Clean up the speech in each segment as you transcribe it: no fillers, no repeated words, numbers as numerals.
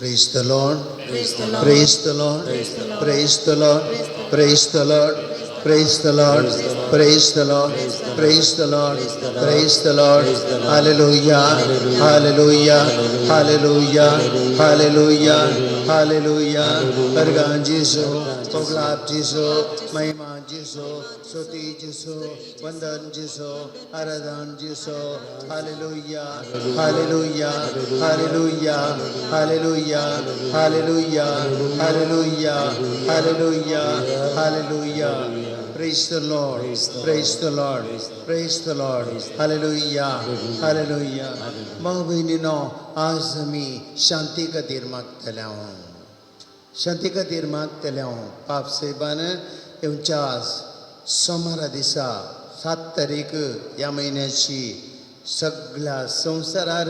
Praise the Lord. Praise the Lord. Praise the Lord. Praise the Lord. Praise the Lord. Praise the Lord. Praise the Lord. Praise the Lord. Hallelujah. Hallelujah. Hallelujah. Hallelujah. Hallelujah. Argan Jesu, Poglab Jesu, Mahima Jesu, Soti Jesu, Vandan Jesu, Aradhan Jesu. Hallelujah. Hallelujah. Hallelujah. Hallelujah. Hallelujah. Hallelujah. Hallelujah. Hallelujah. Praise the Lord. Praise the Lord. Praise the Lord. Hallelujah. Hallelujah. भाव भयणीनो, आज आमी शांती खातीर मागतले हांव, शांती खातीर मागतले हांव. पाप सायबान येवच्या सोमारा दिसा 7 तारीख ह्या म्हयन्याची सगळ्या संवसारार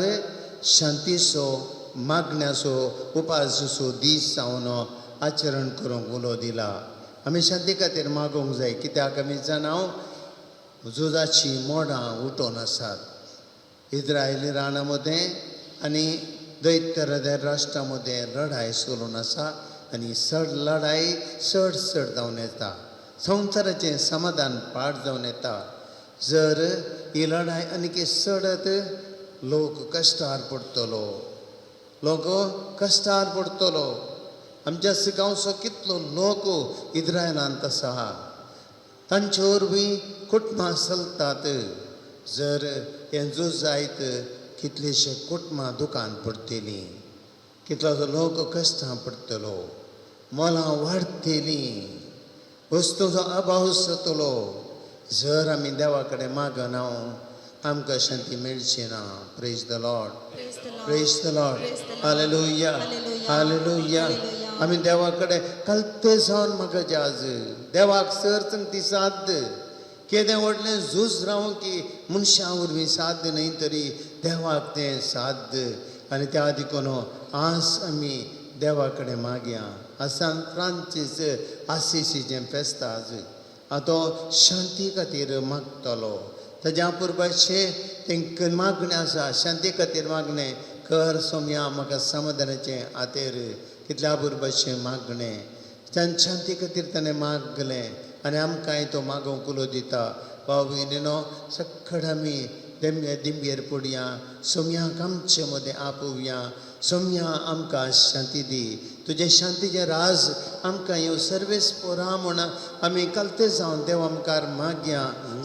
शांतीचो मागण्याचो उपासाचो दीस जावन आचरण करूंक उलो दिला. आमी शांती खातीर मागूंक जाय, कित्याक आमी जाणा झुजाची मोडां उठोवन आसात इस्रायली राना मदें आनी दैत्य राष्ट्रा मदें लढाय चलून आसा आनी चड लढाय चड चड जावन येता. संवसाराचें समाधान पाड जावन येता. जर ही लढाय आनीक चडत लोक कश्टार पडटलो, लोक कश्टार पडटलो. आमच्या गांवचो कितलो लोक इस्रायलांत आसा, तांचे वरवीं कुटुंबां चलतात. जर हें झूज जायत कितलींशीं कुटुंबां दुकान पडटलीं, कितलो लोक कश्टां पडटलो, मोलां वाडटलीं, वस्तूचो अभाव जातलो. जर आमी देवा कडेन मागना आमकां शांती मेळची ना. Praise the Lord. Praise the Lord. Hallelujah. Hallelujah. आमी देवा कडेन कल्पे जावन मागचे आज देवाक सर ती साध्य केदें व्हडलें झूज रावूं की मनशां वरवीं साध्य न्हय तरी देवाक तें साध्य. आनी त्या देखून आज आमी देवा कडेन मागया. आज फ्रांसीस आसिसीचें फेस्त आज आतां शांती खातीर मागतलो. ताज्या पुरबाचें तेंकां मागणें आसा, शांती खातीर मागणें कर सोम्या म्हाका समाधानाचें आतेर. कितल्या पुरबाचें मागणें शांती खातीर ताणें मागलें आनी आमकांय तो मागोवंक उलो दिता. भाव भयणीनो, सकड आमी दिंबेर पडया, सोम्याक आमचे मदें आपोवया. सोम्या आमकां शांती दी, तुजें शांतीचें राज आमकां येवं सर्वेस पोरा म्हूण आमी कलते जावन देवा मुखार मागया.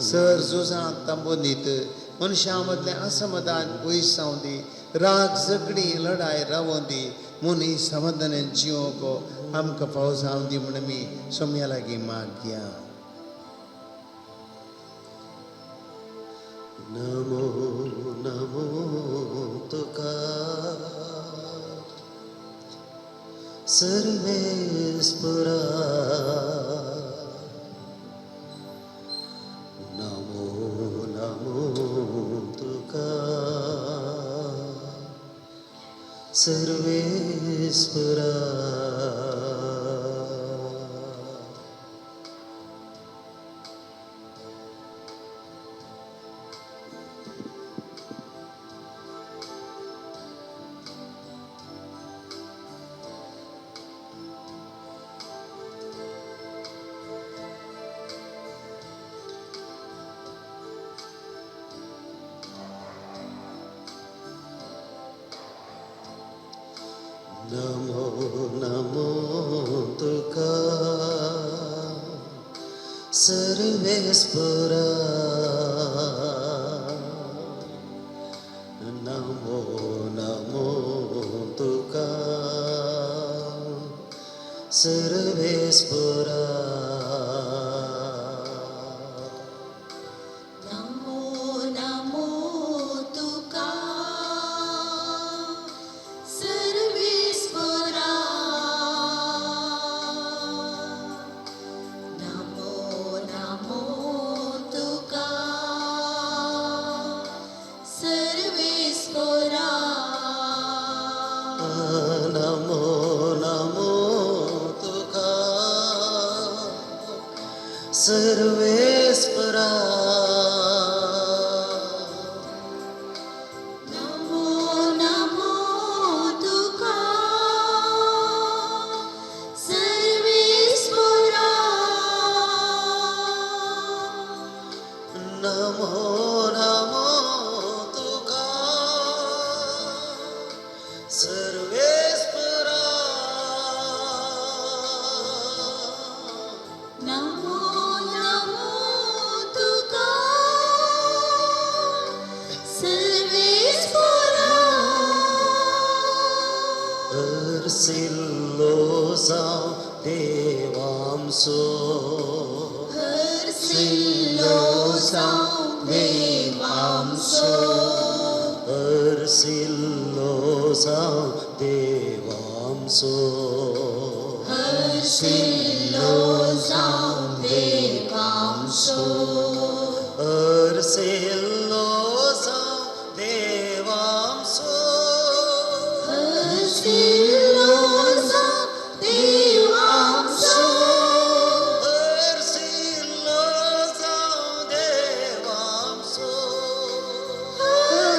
सर झुजां थांबोवन दीत, मनशां मदलें असमाधान पयस जावं दी, राग झगडी लढाय रावों दी, म्हूण ही समाधानान जिवंक आमकां फावो जावं दी म्हूण आमी सोम्या लागीं मागया. नमो नमो तुका सर्वेस्पुरा, नमो नमो तुका सर्वेस्पुरा. नमो नमो तुका सर्वेस्पुरा, नमो नमो तुका सर्वेस्पुरा. नमो नमो तुका सर्वेस्पुरा, नमो नमो तुका सर्वेस्पुरा. नमो नमो तुका नमो नमो तुका सर्वेस्परा. नमो नमो तुका सर्वेस्परा. अर्सिल्लो जावं देवामसो. हरसिल्लो जावं देवामसो. अर्सिल्लो जावं देवामसो. हरसिल्लो जावं देवामसो. अर्सिल्लो जावं देवामसो. हरसिल्लो जावं देवामसो. अर्सिल्लो जावं देवामसो.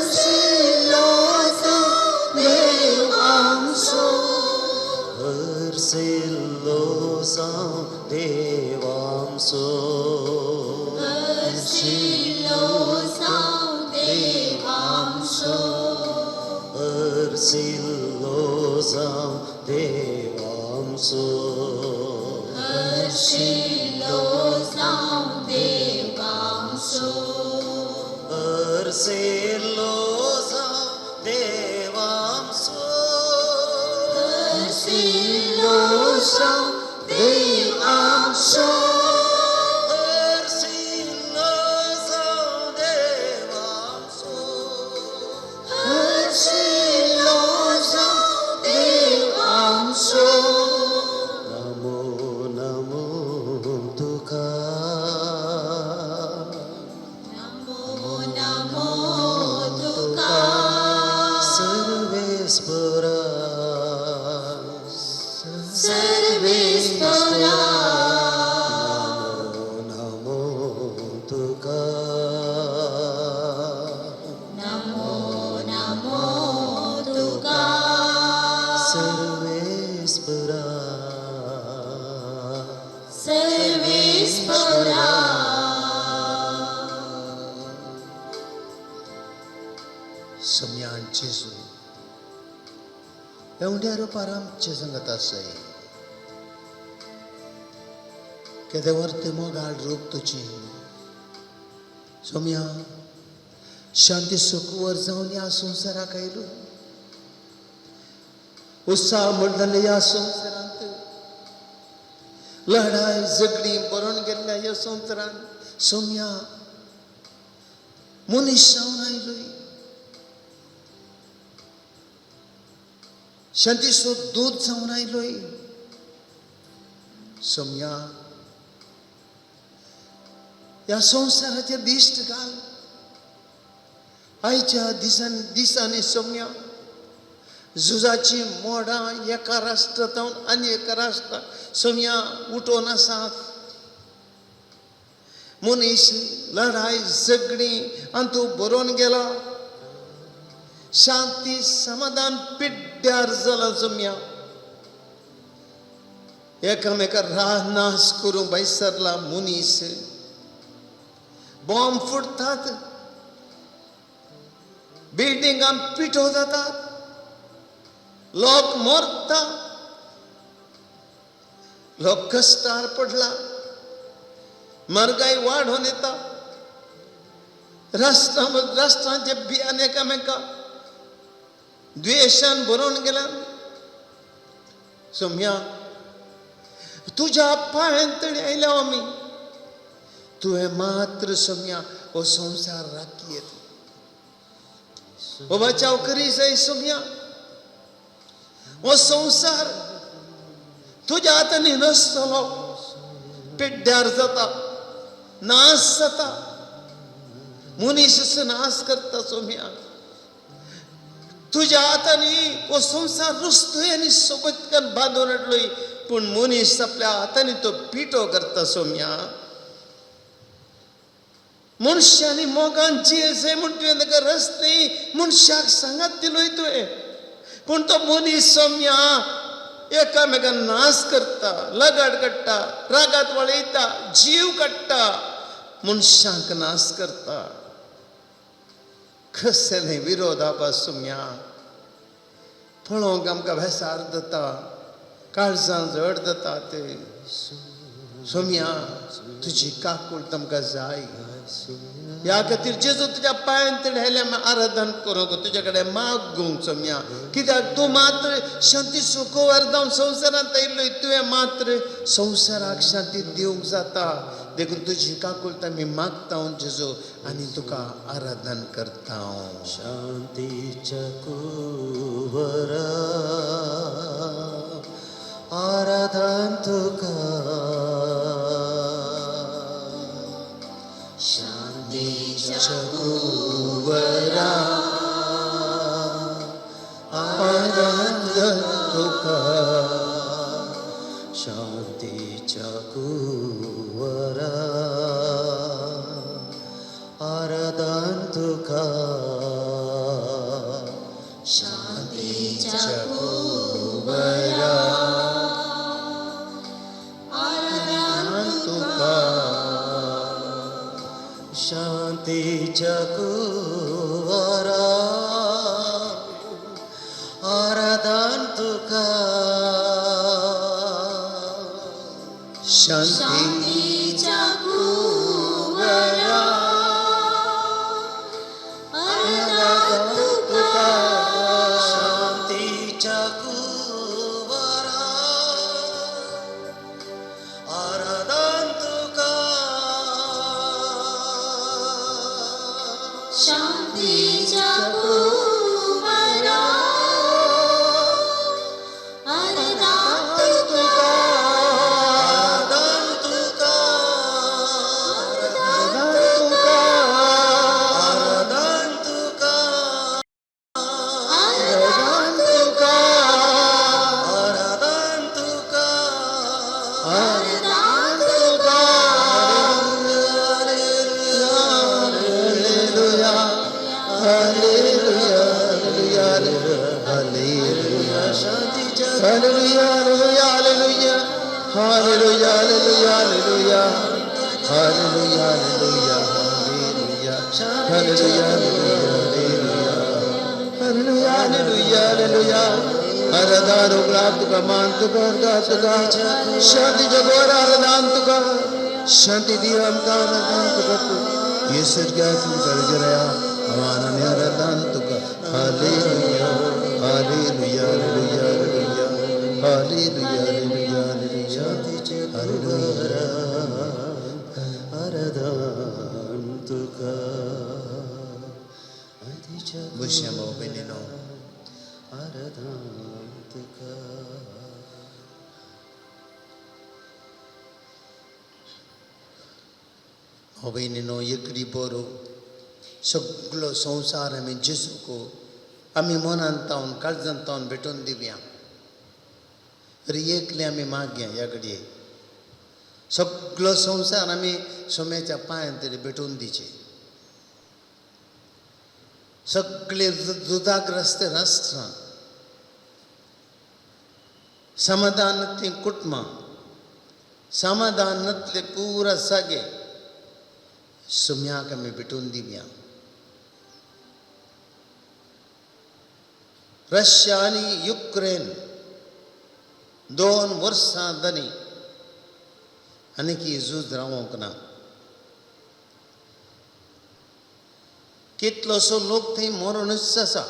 हरसिल्लो जावं देवामसो. अर्सिल्लो जावं देवामसो. हरसिल्लो जावं देवामसो. अर्सिल्लो जावं देवामसो. हरसिल्लो जावं देवामसो. अर्सिल्लो जावं देवामसो. हरसिल्लो जावं देवामसो. अर्सिल्लो जावं देवामसो. हरसिल्लो जावं देवामसो. नमो नमो तुका. नमो नमो तुका. सर्वेस्परा. सर्वेस्परा. नमो नमो तुका. नमो नमो तुका. सर्वेस्परा. सर्वेस्परा. सोम्यान जेजू, ह्या उंड्या रुपार आमचे संगत आसाय. केदें वर्ते मोगाळ रूप तुजें सोम्या. शांती सुखवर जावन ह्या संवसाराक आयलो. उत्साह म्हणटले ह्या संवसारांत लढाय झगडीं भरून गेल्ल्या ह्या संवसारांत सोम्या मनीस जावन आयलोय. शांतीचो दूत जावन आयलोय सोम्या. ह्या संवसाराचेर दिश्ट घाल आयच्या दिसांनी दिसांनी सोम्या. झुजाची मोडां एका राष्ट्रांत आनी एका राष्ट्रा सोम्या उठोवन आसात. मनीस लढाय झगडीं आनी तूं बरोवन गेला. शांती समाधान पिड्ड्यार जाला सोम्या. एकामेका राह नाश करूंक भायर सरला मनीस. बॉम्ब फुटतात, बिल्डिंगां पिठो जातात, लोक मरता, लोक कश्टार पडला, म्हारगाय वाडोवन येता. राष्ट्रां राष्ट्रांचे बियान एकामेका द्वेशान भरून गेल्या. सोम्या, तुज्या पांयान तडी आयल्या आमी. तुवें मात्र सोम्या हो संवसार राखी येता. हो बचाव करी जाय सोम्या. हो संवसार तुज्या हातांनी नसतलो, पिड्ड्यार जाता, नाश जाता. मनीस नाश करता सोम्या. तुज्या हातांनी हो संवसार रुस्तोय आनी सोबतकान बांदून हाडलोय, पूण मनीस आपल्या हातांनी तो पिठो करता सोम्या. मनशांनी मोगान जियेचें म्हूण तुवें ताका रस्ते मनशाक सांगात दिलोय तुवें, पूण तो मनीस सोम्या एकामेकान नाश करता, लगाड काडटा, रागात वळयता, जीव काडटा. मनशांक नाश करता. कसलें विरोधाभास सोम्या पळोवंक आमकां भेसार जाता, काळजां जड जाता. ते सोम्या तुजी काकूळ आमकां जाय. ह्या खातीर जेजू तुज्या पांयान तेडले आमी आराधन करूंक तुज्या कडेन मागूंक सोम्या, कित्याक तूं मात्र शांती सुखवर जावन संवसारांत आयिल्लो, तुवें मात्र संवसाराक शांती दिवंक जाता. देखून तुजी काकूळट आमी मागता जेजू आनी तुका आराधन करता. शांतीच्या कुंवरा आराधन तुका, शांतीच्या कुंवरा आराधन तुका, शांतीच्या कुंवरा आराधन तुका, शांतीच्या कुंवरा आराधन तुका, शांतीच्या कुंवरा आराधन तुका, शांती शांतीच्या कुंवरा आराधन तुका, शांतीच्या कुंवरा आराधन तुका, शांतीच्या कुंवरा आराधन तुका, आराधन तुका, तुका, आराधन तुका, आराधन तुका, आराधन तुका, आराधन तुका. Hallelujah, hallelujah, hallelujah, शांतीच्या hallelujah, hallelujah, hallelujah, hallelujah, hallelujah, hallelujah, hallelujah, hallelujah, hallelujah, hallelujah. आराधन उगडा तुका, मान तुका, अरदास तुका, शांती जगोर आराधन तुका, शांती दी आमकां आराधन तुका. तूं येसर घ्या तुमचा जरया आव्हानाने आराधन तुका. Hallelujah, hallelujah, hallelujah, hallelujah, hallelujah, hallelujah, शांतीच्या हालेलुया. कुंवरा आराधन तुका, शांतीच्या बसया भाव भयणीनो. आराधन तुका. भाव भयणीनो, एकडी बरो सगळो संवसार आमी जेजूक आमी मनान तावन काळजान तावन भेटोवन दिवया. अरे एकले आमी मागया ह्या घडये सगळो संवसार आमी सोम्याच्या पांयान तरी भेटोवन दिवचे. सगळे झुजाग्रस्त राष्ट्रां, समाधान कुटुंबां, समाधान नतले पुरा जागे सोम्याक आमी भेटोवन दिवया. रशिया आनी युक्रेन 2 वर्सां जालीं आनीक झूज रावोंक ना. कितलोसो लोक थंय मरोनूच आसा,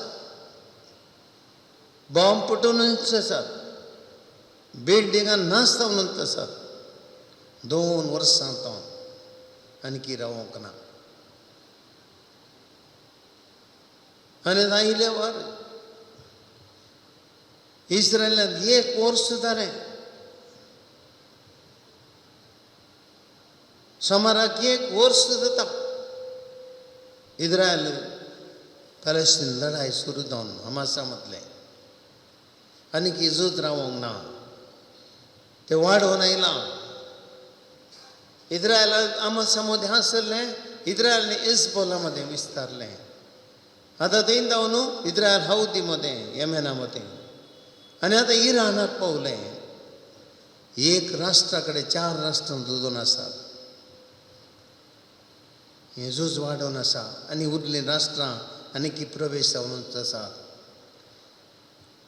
बॉम्ब फुटोवनूच आसात, बिल्डिंगां नाश जावनूच आसात. 2 वर्सां तावन आनीक रावोंक ना. आनी आयले वर इस्रायलान 1 वर्स जालें, सोमाराक 1 वर्स जाता इस्रायल पॅलेस्टीन लढाय सुरू जावन हमासा मदलें आनीक झूज रावोंक ना, ते वाडोवन आयलां. इस्रायल हमासा मदें आसलें, इस्रायल हिजबोला मदें विस्तारलें. आतां थंय जावन इस्रायल हावदी मदें, येमेना मदें, आनी आतां इराणाक पावलें. 1 राष्ट्रा कडेन 4 राष्ट्रां झुजून आसात. हें झूज वाडोवन आसा आनी उरलीं राष्ट्रां आनीकी प्रवेश जावन आसा.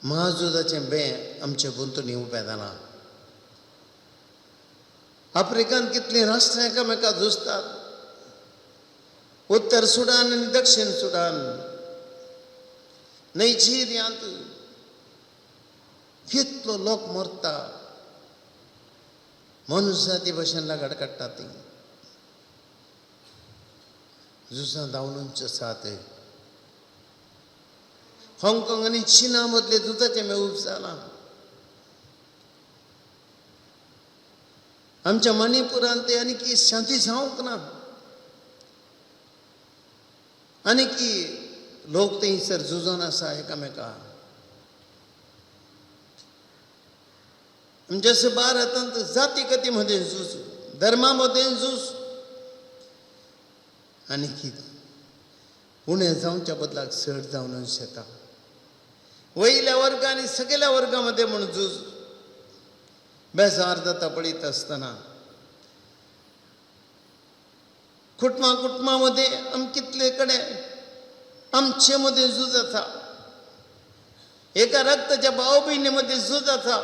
महाझुजाचें बें आमचे भोंवतणी उबें जालां. आफ्रिकांत कितलीं राष्ट्रां एकामेका झुजतात. उत्तर सुडान आनी दक्षिण सुडान, नायजेरियांत कितलो लोक मरता. मनुजाती भशेन लागड काडटा ती झुजां धांवनूच आसात. हाँगकाँग आनी चिना मदले झुजाचें मेळूप जालां. आमच्या मणिपुरांत ते आनी की शांती जावंक ना, आनी की लोक थंयसर झुजोन आसा एकामेका. आमच्या भारतांत जाती कती मदें झूज, धर्मा मदें झूज, आनी की उणें जावच्या बदलाक चड जावन येता. वयल्या वर्ग आनी सगल्या वर्गा मदें म्हूण झूज. बेजार जाता पळयत आसतना. कुटुंबा कुटुंबा मदें आम कितले कडेन आमचे मदें झूज आसा. एका रक्ताच्या भाव भयणी मदें झूज आसा.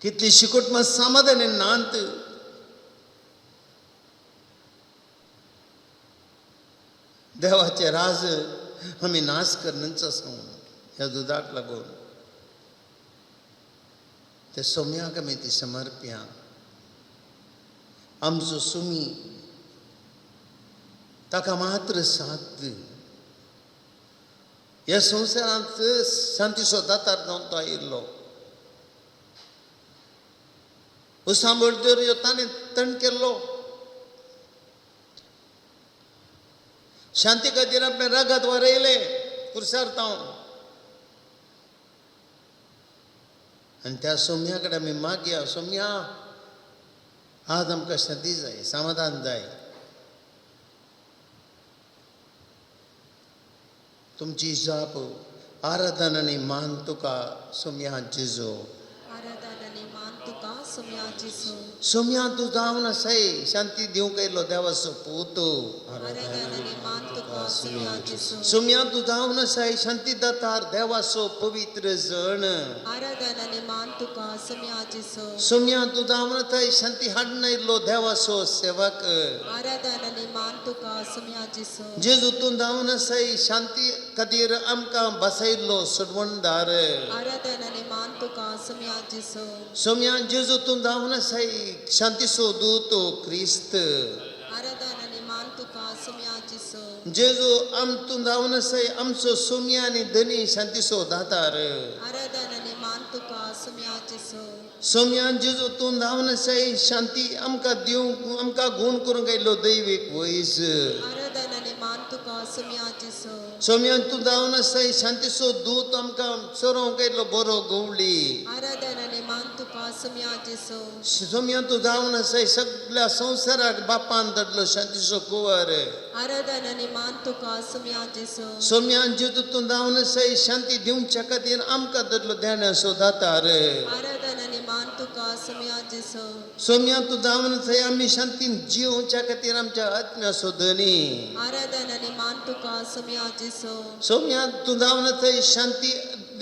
कितलीशीं कुटुंबां समाधानी नात. देवाचे राज आमी नाश करनच आसा ह्या झुजाक लागून. ते सोम्याक आमी ती समर्प्या. आमचो सुमी ताका मात्र साथ. ह्या संवसारांत शांतीचो दातार जावन तो आयिल्लो. उसांबळ दर्यो ताणें तण केल्लो. शांती खातीर आपलें रगत वरयलें कुर्सार तावन. आनी त्या सोम्या कडेन आमी मागया, सोम्या आज आमकां शांती जाय, समाधान जाय. तुमची जाप आराधन आनी मान तुका सोम्या जेजू. आराधन आनी मान तुका सोम्या जेजू. सोम्या तूं जावन आसाय शांती दिवंक आयलो देवाचो पूत. आराधन आनी मान तुका सोम्या जेजू. सोम्या तूं जावन आसाय शांती दातार देवाचो पवित्र जण. आराधन आनी मान तुका सोम्या जेजू. सोम्या तूं जावन आसाय शांती हाडून आयलो देवाचो सेवक. आराधन आनी मान तुका सोम्या जेजू. जेजू तूं जावन आसाय शांती खातीर आमकां बसयल्लो सोडवणदार. आराधन आनी मान तुका सोम्या जेजू. सोम्या जेजू तूं जावन आसाय शांतीचो दूत क्रिस्त. आराधन आनी मान तुका सोम्या जेजू. जेजू आम तूं जावन आसाय आमचो सोम्या आनी धनी शांतीचो दातार. आराधन आनी मान तुका सोम्या जेजू. सोम्या जेजू तूं जावन आसाय शांती आमकां दिवंक आमकां गूण करूंक आयलो दैवीक वयज. आराधन आनी मान तुका सोम्या जेजू. सोम्या तूं जावन आसाय शांतीचो दूत आमकां चरोवंक आयलो बरो गवळी. आराधन आनी मान तुका सोम्या जेजू. सोम्या तूं जावन आसाय सगळ्या संवसाराक बापान धाडलो शांतीचो कुंवर. आराधन आनी मान तुका सोम्या जेजू. सोम्या जेजू तूं जावन आसाय शांती दिवच्या खातीर आमकां धाडलो देण्याचो दातार. आराधन आनी मान तुका सोम्या जेजू. सोम्या तूं जावन आसाय आमी शांतीन जिवच्या खातीर आमच्या आत्म्याचो धनी. आराधन आनी मान तुका सोम्या जेजू. सोम्या तूं जावन आसाय शांती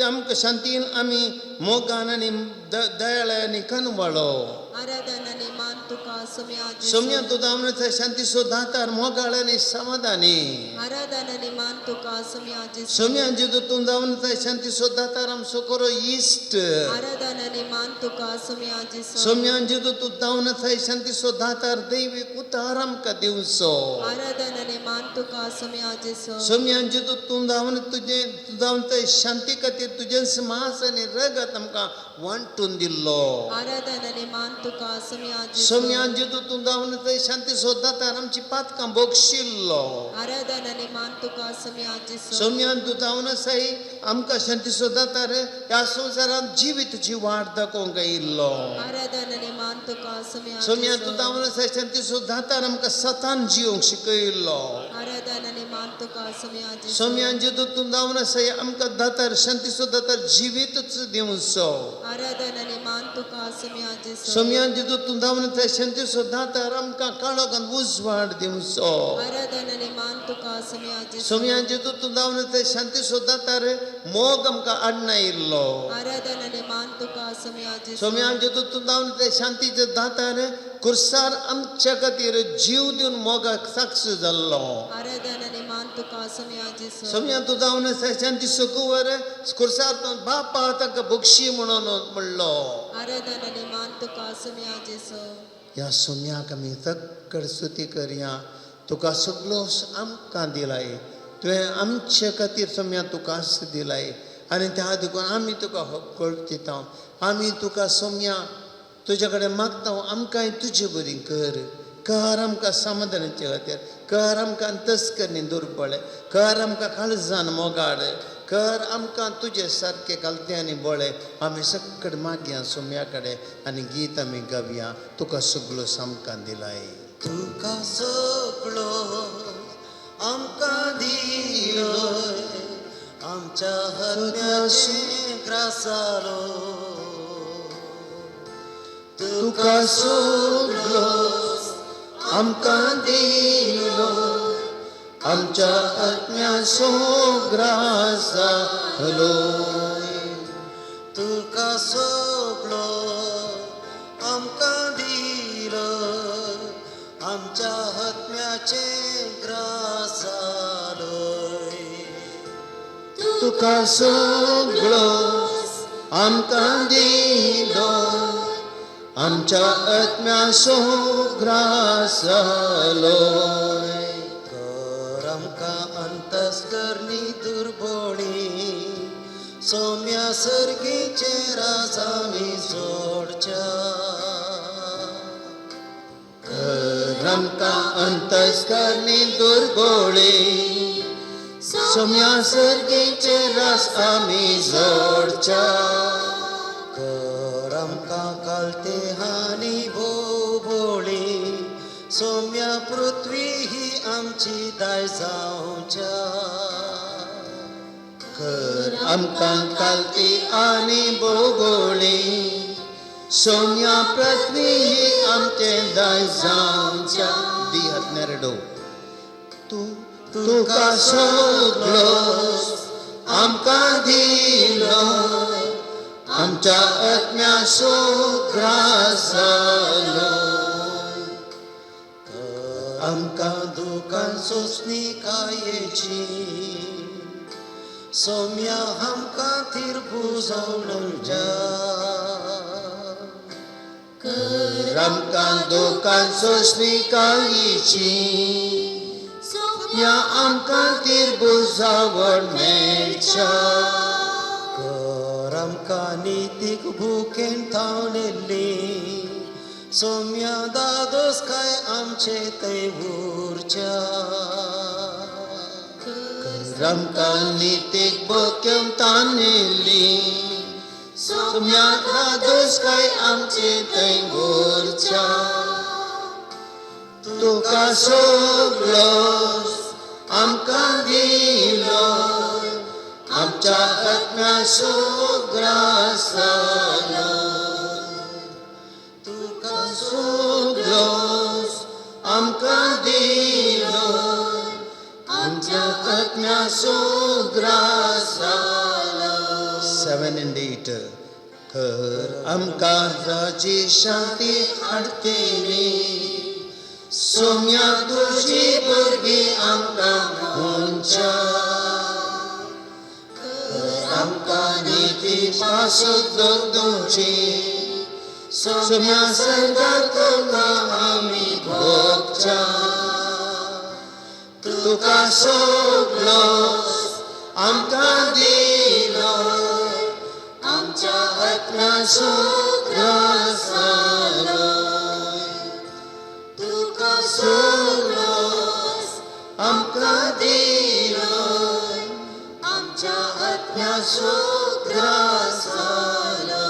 आमकां शांतीन आमी मोगान आनी दयाळ आनी कनवाळो. आराधन आनी मान तुका सोम्या जेजू. सोम्या तूं जावन आसाय शांतीचो दातार मोगाळ आनी समाधानी. आराधन आनी मान तुका सोम्या जेजू. सोम्या जेजू तूं जावन आसाय शांतीचो दातार आमचो करो इश्ट. आराधन आनी मान तुका सोम्या जेजू. सोम्या जेजू तूं जावन आसाय शांतीचो दातार दैवीक उतार आमकां दिवचो. आराधन आनी मान तुका सोम्या जेजू. सोम्या जेजू तूं जावन तुजें तूं जावन आसाय शांती खातीर तुजें मांस आनी रगत आमकां वांटून दिल्लो. आराधन आनी मान तुका सोम्या जेजू. सोम्या जेजू तूं जावन आसाय शांतीचो दातार आमची पातकां बक्षिल्लो. आराधन आनी मान तुका सोम्या जेजू. सोम्या तूं जावन आसाय आमकां शांतीचो दातार ह्या संवसारांत जिवीत वाट दाखोवंक आयिल्लो. आराधन आनी मान तुका सोम्या सोम्या जेजू. तूं जावन आसाय शांतीचो दातार आमकां सतान जिवंक शिकयल्लो. आराधन आनी मान तुका सोम्या जेजू. सोम्या जेजू तूं जावन आसाय आमकां दातार शांतीचो दातार जिवीतच दिवचो. आराधन आनी मान तुका तुका सोम्या जेसू. सोम्या जेजू तूं जावन ते शांतीचो दातार आमकां काळोखान उजवाड दिवचो. आराधना आनी मान तुका सोम्या जेसू. सोम्या जेजू तूं जावन ते शांतीचो दातार मोग आमकां आडनायिल्लो. आराधना आनी मान तुका सोम्या जेसू. सोम्या जेजू तूं जावन ते शांतीचे दातार कुर्सार आमच्या खातीर जीव दिवन मोगाक साक्ष जाल्लो. आराधना आनी मान तुका सोम्या जेसू. सोम्या तूं जावन शांतीचो कुंवर कुर्सार तूं बापा ताका बक्षी म्हणून म्हणलो. आराधना आनी मान तुका सोम्या जेसू. ह्या सोम्याक आमी तक्कड स्तुती करया. तुका सगलो आमकां दिलाय, तुवें आमचे खातीर सोम्या तुकाच दिलाय आनी त्या देखून आमी तुका हक्कळ दिता. आमी तुका सोम्या तुजे कडेन मागता, आमकांय तुजे बरी कर. कर आमकां समाधानाचे खातीर, कर आमकां तस्करणी दुर्बळ, कर आमकां काळजान मोगाड, कर आमकां तुजे सारके कालते आनी बळे. आमी सक्कड मागया सोम्या कडेन आनी गीत आमी गावया. तुका सगलो आमकां दिलाय. तुका सगळो आमकां दिलो, आमच्या हत्म्याचे ग्रासालो. तुका सगलो आमकां दिलो, आमच्या आत्म्याचो ग्रास जालो. तुका सगळो आमकां दिलो, आमच्या हत्म्याचे ग्रास जालो. तुका सगलो आमकां दिलो, आमच्या आत्म्याचो ग्रास जालो. कर आमकां अंतस्करणी दुर्बोळी, सोम्या सर्गीचे राजामी जोडच्या. कर आमकां अंतस्करणी दुर्बोळी, सोम्या सर्गीचे रास आमी जोडच्या. कर आमकां कालते हानी भोवभोळी, सोम्या पृथ्वी ही आमची दाय जावच्या. कर आमकां कालती आनी बोगोळी, सोम्या पृथ्वी ही आमचे दाय जावच्या. दी हातनेरडो तूं तुका सगलो आमकां दिलो, आमच्या आत्म्याचो ग्रास जालो. कर आमकां दुकान सोंसणीकायेची, सोम्या आमकां थिरपुजवणच्या. कर आमकां दुकान सोंसणीकायेची, सोम्या आमकां तिरबुजावण मेळच्या. कर आमकां नितीक भुकेन थावणिल्ली, सोम्या दादोस काय आमचे थंय उरच्या. कर आमकां नितीक भुकेन तानिल्ली, सोम्या दादोस काय आमचे थंय उरच्या. तुका सगलो आमकां दिलो, आमच्या आत्म्याचो ग्रास जालो. तुका सगलो आमकां दिलो, आमच्या आत्म्याचो ग्रास जालो. 7 and 8. कर आमकां राजी शांती हाडटेली, सोम्या तुजी भुरगीं आमकां म्हणच्या. आमकां निती पासत दिवची, सोम्या सर्गात तुका आमी भोगच्या. तुका सगलो आमकां दिलो, आमच्या आत्म्याचो ग्रास जालो. तुका सगलो आमकां दिलो, आमच्या आत्म्याचो ग्रास जालो.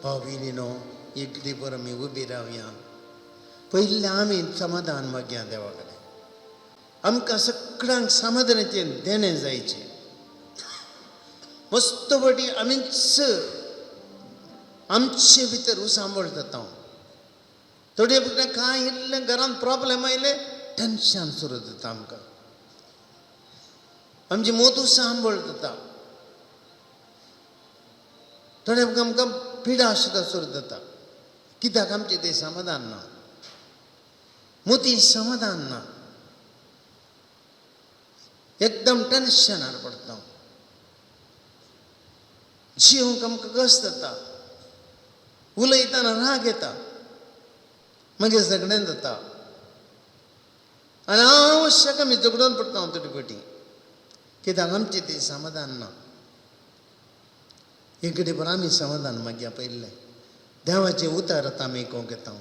भाविनीनो, इतली बरं आमी उबी रावया. पयलीं आमी समाधान मागया देवा कडेन. आमकां सगळ्यांक समाधानाचें देणें जायचें. मस्त फावटी आमीच आमचे भितर उसांबळ जाता. थोडे भितर कांय इल्लें घरांत प्रॉब्लेम आयले टेन्शन सुरू जाता आमकां. आमची मोत उसांबळ जाता. थोडे आमकां पिडा सुद्दां सुरू जाता. कित्याक आमचें तें समाधान ना, मोती समाधान ना, एकदम टेन्शनार पडटा. जिवंक आमकां कस जाता, उलयतना राग येता, मागीर झगडें जाता आनी आवश्यक आमी झगडून पडटा थोडी फावटी. कित्याक आमचें तें समाधान ना. एक कडेन पण आमी समाधान मागया पयलें देवाचें उतर आतां आमी आयकूंक येता.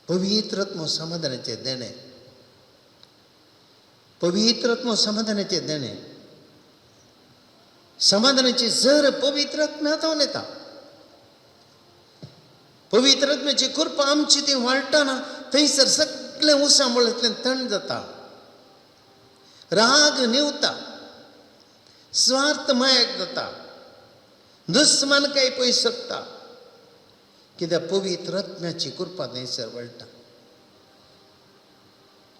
पवित्र आत्मो समाधानाचें देणें, पवित्र आत्मो समाधानाचें देणें. समाधानाची जर पवित्र आत्म्या येता. पवित्र आत्म्याची कृपा आमची ती वाडटना थंयसर सगळें उसांबळांतल्यान थंड जाता, राग निवता, स्वार्थ मायक जाता, दुस्मानकाय पयस शकता. कित्याक पवित्र आत्म्याची कृपा थंयसर वळटा.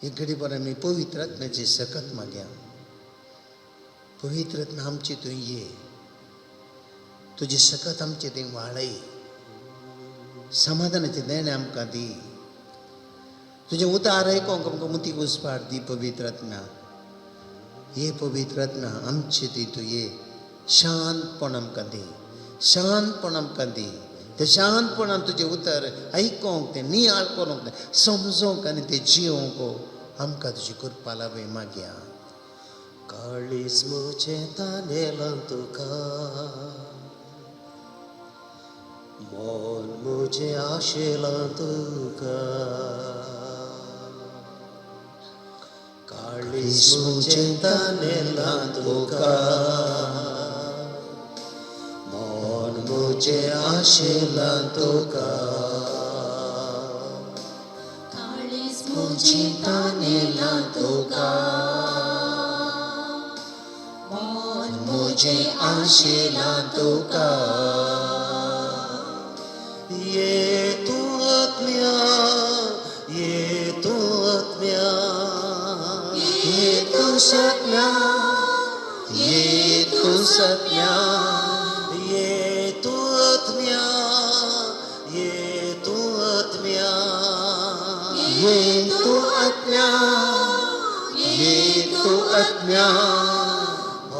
एक घडी बरें आमी पवित्र आत्म्याची सकत मागया. पवित्र आत्मा आमची थंय ये, तुजी सकत आमची थंय वाळय, समाधानाचें देणें आमकां दी, तुजें उतार आयकोंक आमकां मुती उस्पाट दी. पवित्र आत्म्या ये, पवित्र आत्म्या आमचे ती तूं ये, शांतपण आमकां दी, शांतपण आमकां दी. तें शांतपणान तुजें उतर आयकोंक, तें नियाळ करूंक, तें समजोंक आनी तें जियोंक आमकां तुजी कृपा लाभय मागया. काळीज म्हजें तानेलां तुका, मन म्हजें आशेलां तुका. काळीज म्हजें तानेलां तुका, मन म्हजें आशेलां तुका. काळीज म्हजें तानेलां तुका, मन म्हजें आशेलां तुका. ये तूं आत्म्या, ये तूं आत्म्या, ये तूं सत्म्या, ये तूं सत्म्या, ये तूं आत्म्या, ये तूं आत्म्या, ये तूं आत्म्या, ये तूं आत्म्या.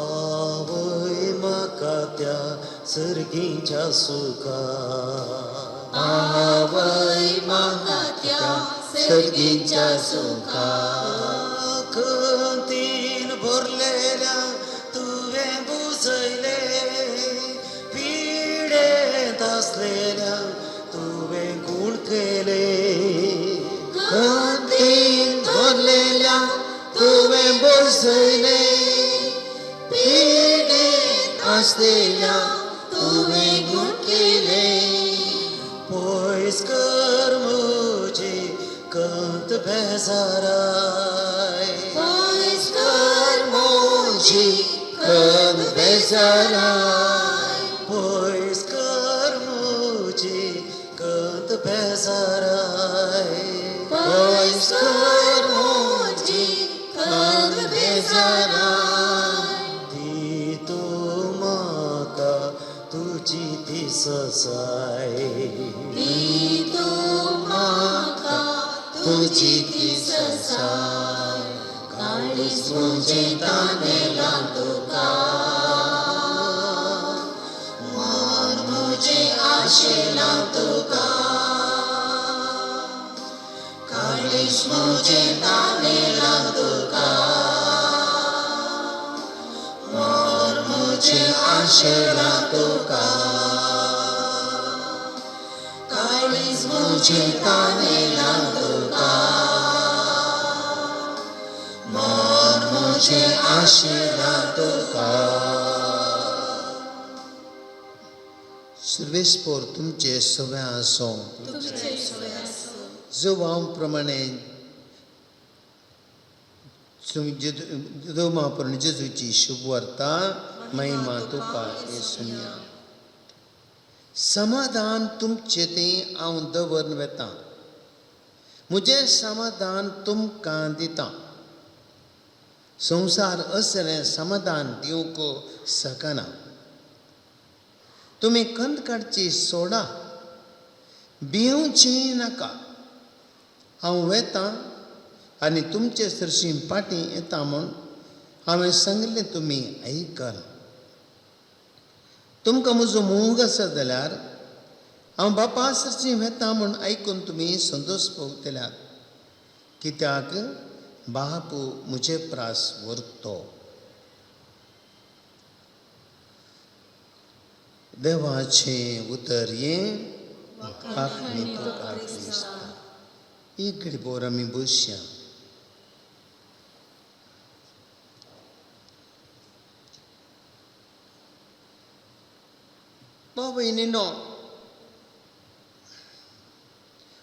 आवय म्हाका त्या सर्गीच्या सुखा, आवय म्हाका त्या सर्गीच्या सुखा. खंतीन भरलेल्या तुवें बुजयले, पिडेंत आसलेल्या तुवें गूण केले. खंतीन भरलेल्या तुवें बसयले, पिडेंत आसलेल्या तुवें गूण केले. पयस कर म्हजी कंत बेजाराय, पयस कर म्हजी कंत बेजाराय, पयस कर म्हजी कंत बेजाराय, पयस कर म्हजी कंत बेजाराय. दी तूं म्हाका तुजी ती ससाय, दी तूं म्हाका तुजी ती ससाय. काळीज म्हजें तानेलां तुका, मन म्हजें आशेलां तुका. काळीज म्हजें तानेलां तुका, मन म्हजें आशेलां तुका. काळीज म्हजें तानेलां तुका, मन म्हजें आशेलां तुका. सर्वेस्पोर तुमचे सगळें आसूं. तुमचे सगळें आसूं. जुवांव प्रमाणे जेजूची शुभवार्ता. महिमा तुका येसुया. समाधान तुमचें तें हांव दवरून वेतां, म्हजें समाधान तुमकां दितां. संवसार असलें समाधान दिवंक शकना. तुमी खंत काडची सोडा, भियेवचीं नाका. हांव वेतां आनी तुमचे सरशीं फाटीं येता म्हूण हांवें सांगिल्लें तुमी आयकलां. तुमकां म्हजो मोग आसा जाल्यार हांव बापा सरशीं वेता म्हूण आयकून तुमी संतोश पावतल्यात, कित्याक बाप म्हजे प्रास व्हरतो. देवाचें उतर हें वाखाणी तुका क्रिस्ता. एक घडी पोर आमी बसया. भाव भयणीनो,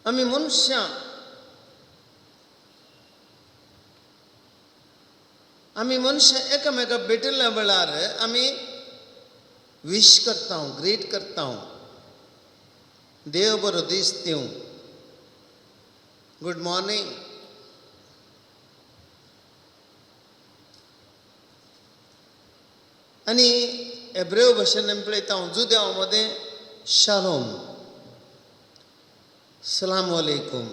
आमी मनशां, आमी मनशां एकामेका भेटिल्ल्या वेळार आमी वीश करता, ग्रीट करता, देव बरो दीस दिवं, गुड मॉर्निंग. आनी एब्रेव भाशेन आमी पळयता जुदेव मदें शालोम, सलाम वालेकुम.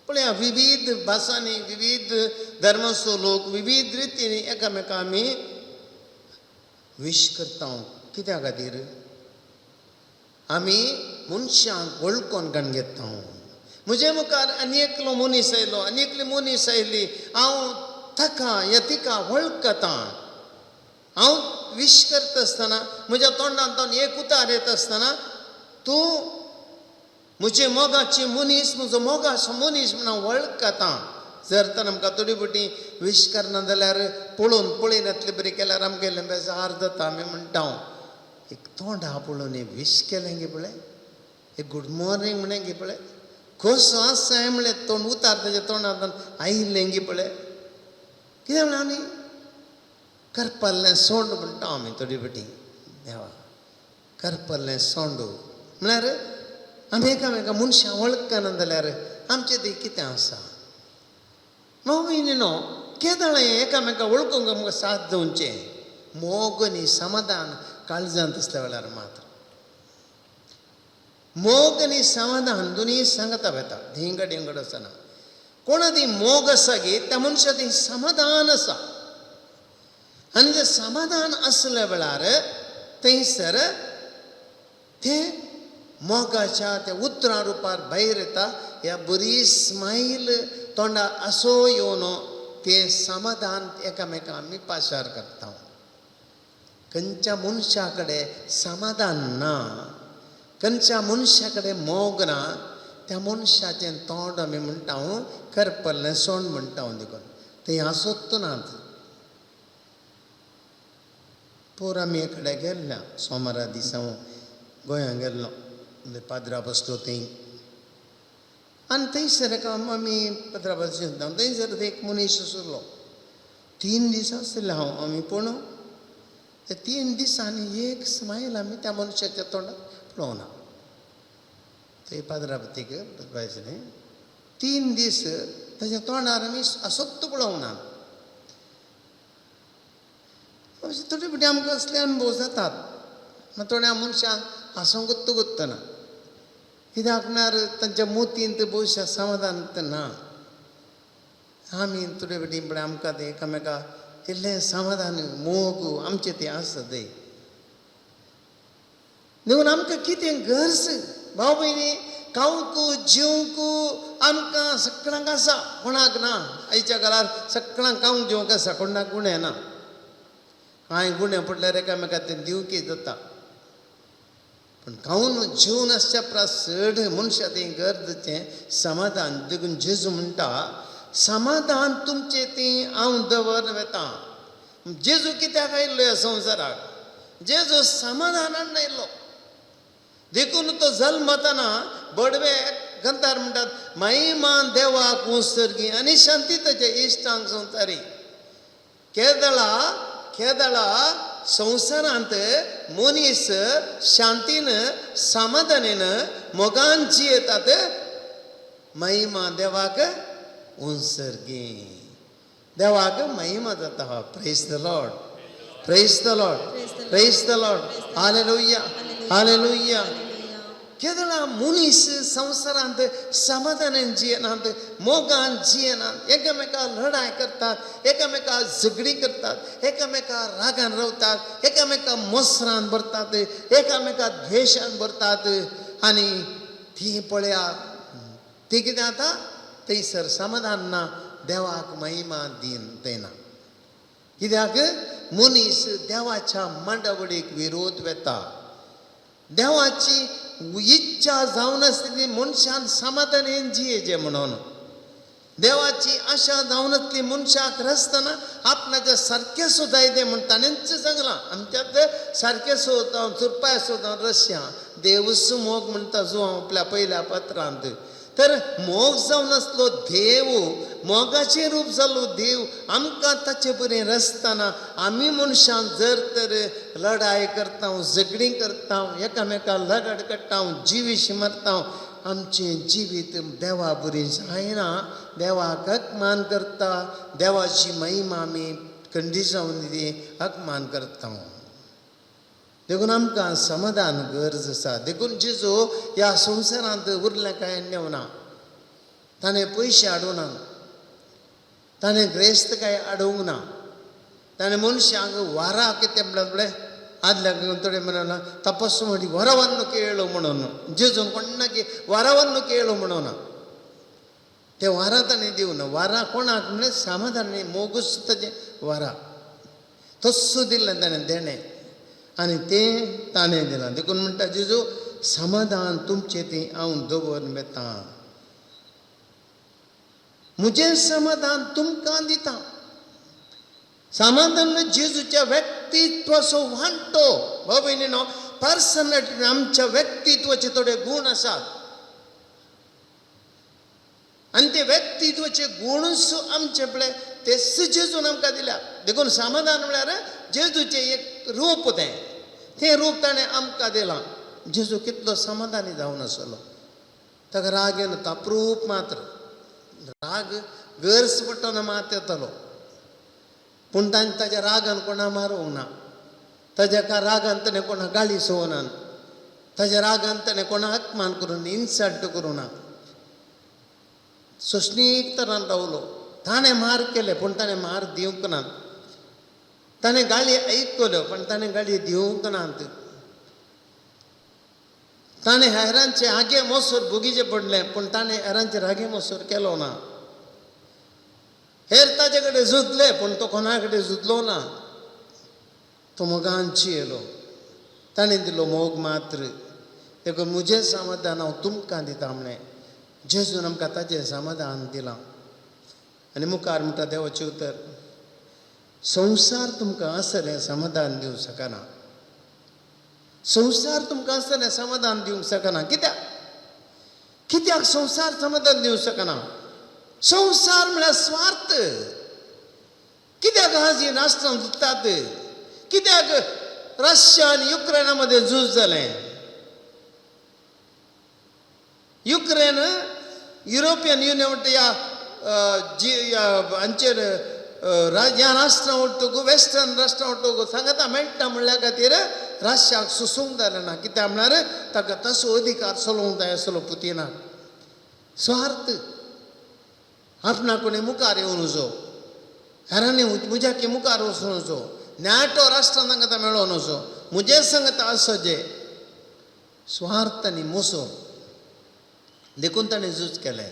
पळया विविध भासांनी विविध धर्माचो लोक विविध रितींनी एकामेका आमी वीश करता. कित्या खातीर? आमी मनशांक वळखून काडून घेता. म्हजे मुखार आनी एकलो मनीस आयलो, आनी एकली मनीस आयली, हांव ताका या तिका वळखतां. हांव वीश करता आसतना म्हज्या तोंडांतल्यान एक उतार येता आसतना तूं म्हजे मोगाची मनीस, म्हजो मोगाचो मनीस म्हूण हांव वळखतां. जर तर आमकां थोडी बोटी वीश करना जाल्यार पळोवन पळयनातले बरी केल्यार आमकां इल्लें बेजार जाता. आमी म्हणटा एक तोंडा पळोवन एक वीश केलें गे पळय, एक गुड मॉर्निंग म्हणलें गे पळय, कसो आसा म्हणलें तोंड उतार ताच्या तोंडांतल्यान आयिल्लें गे पळय. कितें म्हणलें आमी करपल्लें सोंड म्हणटा आमी थोडी बोटी. देवा करपल्लें सोंड म्हळ्यार आमी एकामेका मनशां वळखना जाल्यार आमचें तें कितें आसा? भाव भयणीनो, केदळां एकामेका वळखूंक आमकां साथ दिवचें मोग आनी समाधान काळजांत आसल्या वेळार मात्र. मोग आनी समाधान दोनूय सांगता वेता, धिंगड धिंगड आसना. कोणा ती मोग आसा गे त्या मनशा ती समाधान आसा. आनी तें समाधान आसल्या वेळार थंयसर तें मोगाच्या त्या उतरां रुपार भायर येता. ह्या बरी स्मायल तोंडा असो येवन तें समाधान एकामेका आमी पाशार करता. खंयच्या मनशा कडेन समाधान ना, खंयच्या मनशा कडेन मोग ना, त्या मनशाचें तोंड आमी म्हणटा करपल्लें सोंड म्हणटा. देखून थंय आसत नात. पोर आमी कडेन गेल्ल्या सोमारा दिसा हांव गोंयांत गेल्लो, पाद्रा बसलो थंय. आनी थंयसर एका आमी पाद्रा बसले, थंयसर एक मनीस आशिल्लो. 3 दीस आशिल्ले हांव आमी, पूण त्या 3 दिसांनी एक स्मायल आमी त्या मनशाच्या तोंडाक पळोवना. थंय पाद्रापतीक न्ही 3 दीस ताच्या तोंडार आमी असत्त पळोवना. अशें थोडे फावटी आमकां असले अणभव जातात. मागीर थोड्या मनशांक हांसूंकूच गुत्तना, कित्याक म्हळ्यार तांच्या मोतींत भोवशा समाधान ना. आमी थोडे फावटी पळय आमकां तें एकामेका इल्लें समाधान मोग आमचें तें आसा तें. देखून आमकां कितें गरज भाव भयणी, खावंक जेवंक आमकां सगळ्यांक आसा, कोणाक ना. आयच्या काळार सगळ्यांक खावंक जेवंक आसा, कोणाक गुणे ना. कांय गुणे पडल्यार एकामेका तें दिवकी जाता, पूण खावन जेवन आसच्या परस चड मनशा तें गरजेचें समाधान. देखून जेजू म्हणटा समाधान तुमचें तें हांव दवर वेतां. जेजू कित्याक आयिल्लो ह्या संवसाराक? जेजू समाधानान आयिल्लो. देखून तो जल्मतना बडवे ग्रंथार म्हणटात महिमा देवाक उत्सर्गी आनी शांती ताच्या इश्टांक संवसारी. केदळा केदळा संवसारांत मनीस शांतीन समाधानेन मोगान जियेतात. महिमा देवाक उंसर्गी, देवाक महिमा जाता. Praise the Lord, praise the Lord, praise the Lord. Hallelujah, hallelujah. केदळा मनीस संवसारांत समाधानान जियेनात, मोगान जियेनात, एकामेका लढाय करतात, एकामेका झगडीं करतात, एकामेका रागान रावतात, एकामेका मोसरान भरतात, एकामेका द्वेशान भरतात. आनी ती पळया, ती कितें जाता थंयसर समाधान ना, देवाक महिमा दिन दिना. कित्याक मनीस देवाच्या मांडावळीक विरोध वेता. देवाची इच्छा जावन आसली मनशान समाधानेन जियेचें म्हणून, देवाची आशा जावन आसली मनशाक रसतना आपणाच्या सारकें सुद्दां तें म्हण ताणेंच सांगलां. आमच्यात सारकें सोद चुरपाय सोद रश्या देवूच मोग म्हणटा जो आपल्या पयल्या पत्रांत. तर मोग जावन आसलो देव, मोगाचें रूप जालो देव आमकां ताचे बरें रसतना आमी मनशां जर तर लढाय करता, झगडीं करता, एकामेका लगड काडटा, जिवीश मारता, आमचें जिवीत देवा बरी जायना. देवाक अपमान करता, देवाची महिमा आमी खंडी जावन ती अपमान करता. देखून आमकां समाधान गरज आसा. देखून जेजू ह्या संवसारांत उरलें काय नेवना, ताणें पयशे हाडूंक ना, ताणें ग्रेस्त काय हाडूंक ना, ताणें मनशांक वारा कितें म्हणल्यार आदल्या थोडे म्हणून तपस्सु ಮಾಡಿ ವರವನ್ನು ಕೇಳು म्हणून जेजून कोणाकी वरವನ್ನು ಕೇಳು म्हणून ते वारा ताणें दिवना. वारा कोणाक म्हणल्यार समाधान न्ही, मोगूच ताजें वारा तस्सो दिलें ताणें देणें आनी तें ताणें दिलां. देखून म्हणटा जेजू समाधान तुमचें तें हांव दवरून वेता, म्हजें समाधान तुमकां दिता. समाधान जेजूच्या व्यक्तित्वाचो वांटो. भाव भयणीनो, पर्सनॅलिटी आमच्या व्यक्तित्वाचे थोडे गूण आसात आनी ते व्यक्तित्वाचे गुणूच आमचे पळय तेच जेजून आमकां दिल्या. देखून समाधान म्हळ्यार जेजूचें एक रूप, तें तें रूप ताणें आमकां दिलां. जेजू कितलो समाधानी जावन आसलो, ताका राग येना, अप्रूप मात्र राग गरज पडटना मात येतलो, पूण ताणें ताज्या रागान कोणा मारूंक ना, ताज्या रागान ताणें कोणा गाळी सोवना, ताज्या रागान ताणें कोणा अपमान करून इन्सल्ट करूं ना. सोंसणीक तरान रावलो. ताणें मार केले पूण ताणें मार दिवंक ना, ताणें गाळी आयकल्यो पूण ताणें गाळी दिवंक नात. ताणें हेरांचे आगे मोसोर भोगीचें पडलें पूण ताणें हेरांचे रागे मोसोर केलो ना. हेर ताजे कडेन झुजले पूण तो कोणा कडेन झुजलो ना. तो मोगान जियेलो, ताणें दिलो मोग मात्र. देखून म्हजें समाधान हांव तुमकां दिता म्हणलें जेजून आमकां ताजें समाधान दिलां. आनी मुखार म्हणटा देवाचें उतर, संवसार तुमकां असलें समाधान दिवंक शकना, संवसार तुमकां असलें समाधान दिवंक शकना. कित्याक कित्याक संवसार समाधान दिवंक शकना? संवसार म्हळ्यार स्वार्थ. कित्याक आज ही राष्ट्रां झुजतात? कित्याक रशिया आनी युक्रेना मदें झूज जालें? युक्रेन युरोपियन युनियन म्हणटा ह्या जी ह्या हांचेर ह्या राष्ट्रां वट्टूक वेस्टर्न राष्ट्रां वट्टूक सांगता मेळटा म्हणल्या खातीर रशियाक सोसूंक जालें ना. कित्याक म्हळ्यार ताका तसो अधिकार चलोवंक जाय आसलो पुतिनाक. स्वार्थ, आपणा कोणी मुखार येवन वचो, हेरांनी म्हज्या मुखार वचून वचो, न्याटो राष्ट्रां सांगता मेळोवन वचो, म्हजें सांगता आसो जे स्वार्थ आनी मोसो. देखून ताणें झूज केलें.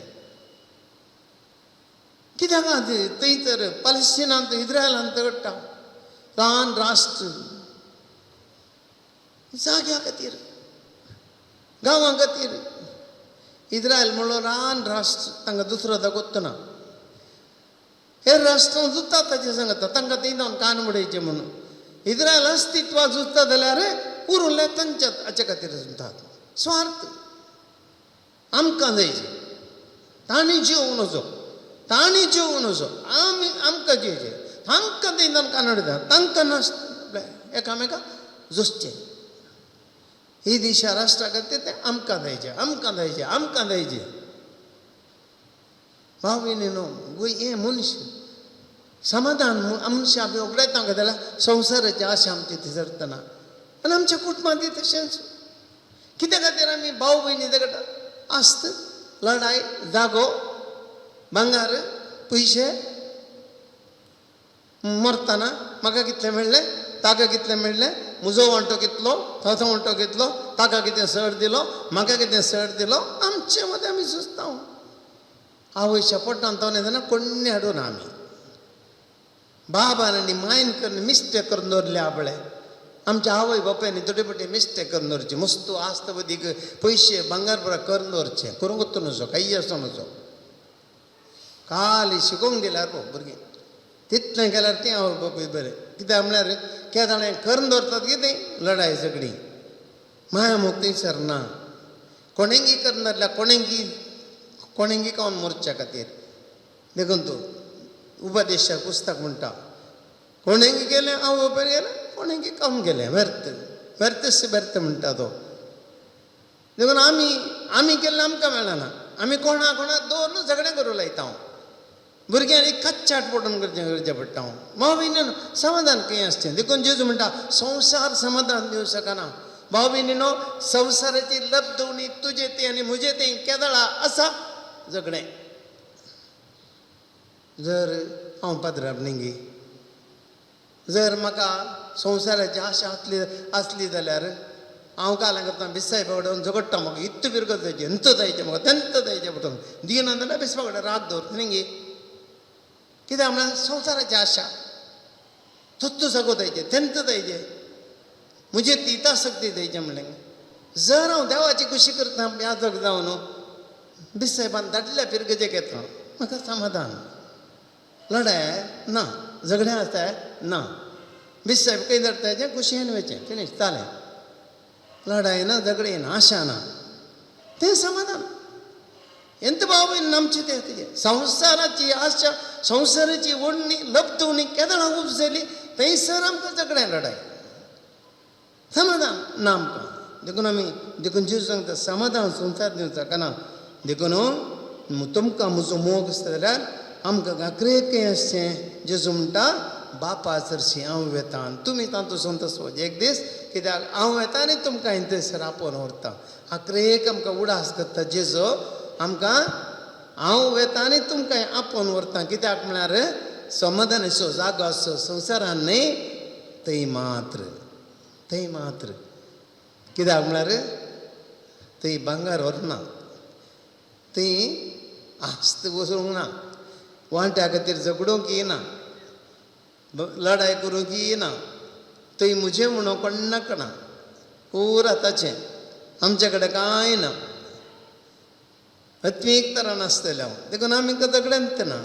कित्याक थंय तर पॅलेस्टिनांत इस्रायलांत घडटा, ल्हान राष्ट्र जाग्या खातीर, गांवां खातीर. इस्रायल म्हणलो ल्हान राष्ट्र, तांकां दुसरो जागोत ना. हे राष्ट्रां झुजतात ताचे सांगता तांकां थंय जावन कान उडयचे म्हणून. इस्रायल अस्तित्वाक झुजता जाल्यार उरुल्ले तांच्या हाचे खातीर झुजतात. स्वार्थ आमकां जायचे, तांणी जिवंक नजो, तांणी जिवंक नजो, आमी आमकां जियेचे, तांकां थंय जावन कान उडयता, तांकां नासता. एकामेका झुजचें. ही दिशा राष्ट्रा खातीर तें आमकां जायचें, आमकां जायचें, आमकां जायचें. भाव भयणीनो, हें मनीस समाधान मनशां आमी उगडायता काय जाल्यार संवसाराची आशा आमची ती सरतना. आनी आमच्या कुटुंबांत तशेंच कित्या खातीर आमी भाव भयणी झगडटा आसत लडाय, जागो, भांगार, पयशे. मरतना म्हाका कितलें मेळ्ळें, ताका कितलें मेळ्ळें, म्हजो वांटो कितलो, ताचो वांटो कितलो, ताका कितें सड दिलो, म्हाका कितें सड दिलो, आमचे मदें आमी सुचता. आवयच्या पोटान तो तेन्ना कोण्णी हाडूना आमी. बाबान आनी मायन करून मिस्टेक करून दवरले आपले. आमच्या आवय बापायनी थोडे फावटी मिस्टेक करून दवरची. मस्तू आस्त बदीक पयशे भांगार पुरा करून दवरचें, करूंक नजो, कांय आसूं नजो. खाली शिकोवंक दिल्यार पळय भुरगीं तितलें केल्यार तें आवय बापूय बरें. कित्याक म्हळ्यार केदाळें करून दवरतात कितें लडाय झगडी माया मोग थंयसर ना. कोणेंगी करून दवरल्यार कोणेंगी कोणेंगी कावन मोरच्या खातीर. देखून तूं उपदेशा पुस्तक म्हणटा, कोणेंगी गेलें आवय बापायन गेलें, कोणेंगी कावन गेलें, व्यर्थ व्यर्थस्य व्यर्थ म्हणटा तो. देखून आमी आमी केल्लें आमकां मेळना. आमी कोणा कोणा दवरून झगडें करूं लायता. हांव भुरग्यांनी कच्चाट पडून करचें करचें पडटा. हांव भाव भयणीनो, समाधान खंय आसचें. देखून जेजू म्हणटा संवसार समाधान दिवं शकना. भाव भयणीनो, संवसाराची लब्धवणी तुजे ती आनी म्हजे ती केदळा आसा झगडें. जर हांव पाद्राब न्ही, जर म्हाका संवसाराची आशा आसली आसली जाल्यार हांव काल करता बिस्सायबा कडेन झगडटा. म्हाका इत्त बिरगत जायचें, एंत जायचें, म्हाका तेंत जायचें पडटा. दिना जाल्यार बिस्पा कडेन राग दवरता न्ही. कित्याक म्हळ्यार संवसाराची आशा तत्व सगो जायचें, तेंत जायचें, म्हजे ती आसक्ती जायचें म्हणलें. जर हांव देवाची खुशी करता याजक जावन बिस्सायबान धाडल्या फिरगजेक येता, म्हाका समाधान. लडाय ना, झगडें आसता ना, बिस्सायब खंय धाडटा तें खुशयेन वयचें, फिनीश जालें. लडाय ना, झगडें ना, आशा ना, तें समाधान. एंत भाव भयण आमचें तें तुजें संवसाराची आशा, संवसाराची ओडणी लब्धवणी केदळां उपजली थंयसर आमकां झगडें लडाय समाधान ना आमकां. देखून आमी देखून जेजू सांगता समाधान संवसार दिवंक शकना. देखून तुमकां म्हजो मोग आसता जाल्यार आमकां गाकरेक खंय आसचें. जेजू म्हणटा बापा सरशी हांव वेता आनी तुमी तातूंत संतोष एक दीस, कित्याक हांव वेता आनी तुमकां थंयसर आपोवन व्हरता. आखरेक आमकां उडास करता जेजू आमकां हांव वेता आनी तुमकां आपोवन व्हरता. कित्याक म्हळ्यार समाधानाचो जागो आसचो संवसारान न्हय, थंय मात्र, थंय मात्र. कित्याक म्हळ्यार थंय भांगर व्हरना, थंय आस्त वचूंक ना, वांट्या खातीर झगडूंक येना, लडाय करूंक येना. थंय म्हजें म्हणून कोण्णाक ना, पुरा ताचें, आमचे कडेन कांय ना. आत्मीक तरा नासतलें हांव, देखून आमी झगड्यांत ना,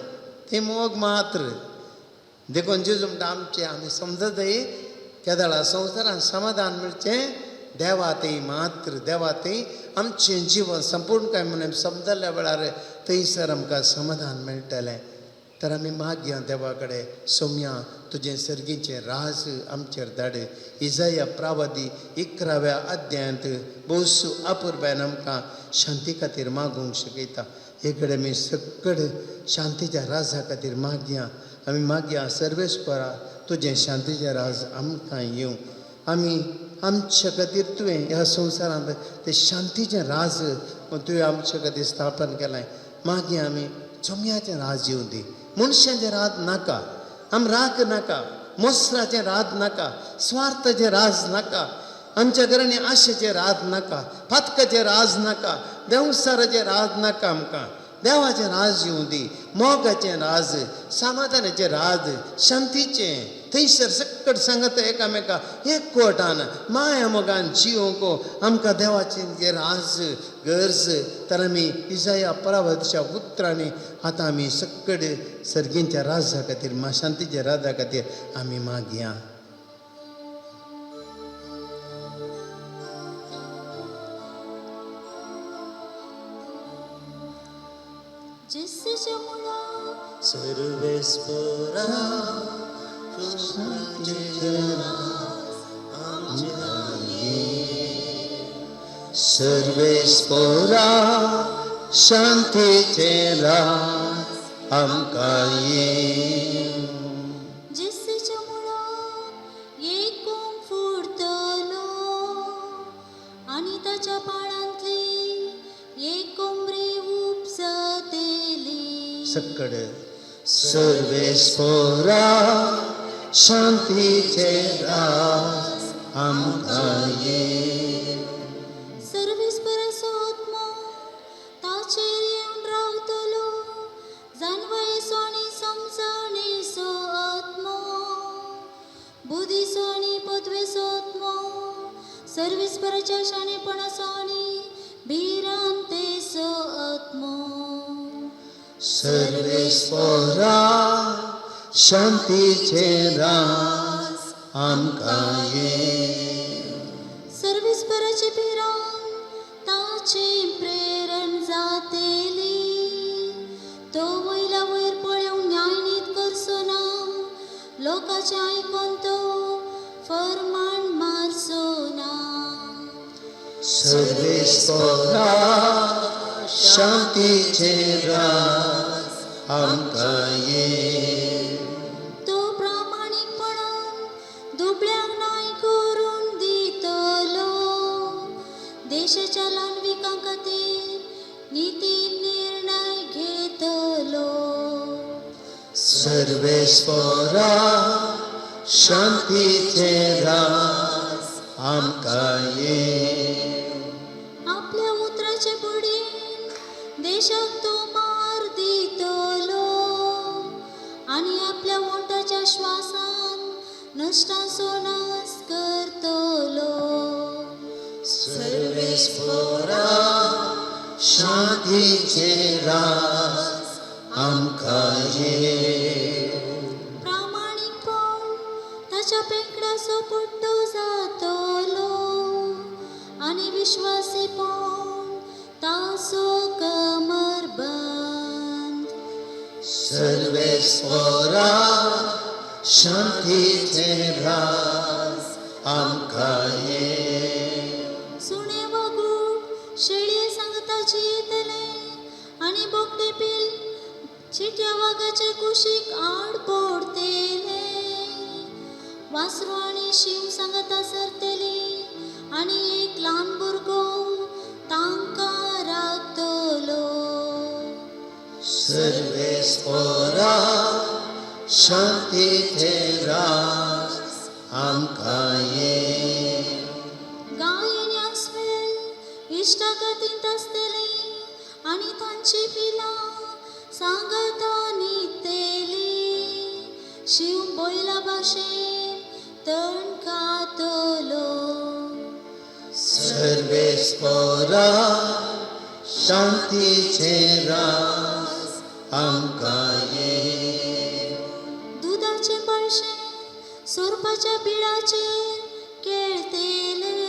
थंय मोग मात्र. देखून जेजू म्हणटा आमचें आमी समजतय केदळा संवसारान समाधान मेळचें देवा थंय मात्र. देवा थंय आमचें जिवन संपूर्ण काय म्हणून समजल्या वेळार थंयसर आमकां समाधान मेळटलें. तर आमी मागया देवा कडेन, सोम्या तुजें सर्गीचें राज आमचेर धाड. इजाया प्रावादी 11व्या अध्यायांत भोवसू अपुरबायन आमकां शांती खातीर मागूंक शिकयता. हे कडेन आमी सगळे शांतीच्या राजा खातीर मागया. आमी मागया सर्वेस्परा तुजें शांतीचें राज आमकां येवं. आमी आमच्या खातीर तुवें ह्या संवसारांत तें शांतीचें राज तुवें आमच्या खातीर स्थापन केलें. मागीर आमी चोमयाचें राज येवं दी, मनशाचें राज नाका, आम राग नाका, मोसराचें राज नाका, स्वार्थाचें राज नाका, आमच्या घरांनी आशेचें राज नाका, पातकाचें राज नाका, देंवसाराचें राज नाका. आमकां देवाचें राज येवं दी, मोगाचें राज, समाधानाचें राज, शांतीचें. थंयसर सकट सांगता एकामेका एकवटान माया मोगान जिवंक आमकां देवाचें जें राज गरज. तर आमी इजाया परावतच्या उतरांनी आतां आमी सकट सर्गींच्या राजा खातीर, शांतीच्या राजा खातीर आमी मागया. सर्वेस्परा तुझे राज सर्वेस्पोरा शांतीचें राज आमकां येवं. जेस्सीच्या मुळाक एक कोंब फुटतलो आनी ताच्या पाळांतली एक कोमरी उपजतली. सक्कड सर्वेस्पोरा शांतीचें राज आमकां येवं. सर्वेस्पराचो आत्मो ताचेर येवन रावतलो, जाणवायेचो आनी समजणेचो आत्मो, बुद्धीचो आनी पदवेचो आत्मो, सर्वेस्पराच्या शाणेपणाचो आनी भिरांतेचो आत्मो. सर्वेस्पोरा शांतीचें राज आमकां येवं. सर्वेस्पराची भिरांत ताची प्रेरण जातेली, तो वयल्या वयर पळोवन न्यायनीत करचो ना, लोकांचें आयकून तो फर्मान मारचो ना. सर्वेस्पोरा शांतीचें राज आमकां येवं. तो प्रामाणीकपणान दुबळ्यांक न्याय करून दितलो, देशाच्या ल्हानविकां खातीर निती निर्णय घेतलो. सर्वेस्पोरा शांतीचें राज आमकां येवं. आपल्या उतराचे बडयेन देशाक तो मार दितलो आनी आपल्या ओंठाच्या श्वासान नश्टांचो नाश करतलो. सर्वेस्पोरा शांतीचें राज आमकां येवं. प्रामाणीकपण ताच्या पेंकडाचो पट्टो जातलो आनी विश्वासीपण ताचो कमरबंद. सर्वेस्पोरा शांतीचें राज आमकां येवं. सुणे वागूट शेळये सांगताची येतले आनी बोकडे पील चिट्या वागाचे कुशीक आड पडतेले. वासरू आनी शींव सांगता सरतली आनी एक ल्हान भुरगो तांकां राखतलो. सर्वेस्पोरा शांतीचें राज आमकां येवं. गाय आनी आस्वेल इश्टागतींत आसतली आनी तांची पिलां सांगता न्हिदतली. शींव बैला भाशेन तण खातलो. सर्वेस्पोरा शांतीचें राज आमकां येवं. दुदाचे पळशे सोरपाच्या बिळाचेर खेळतेले,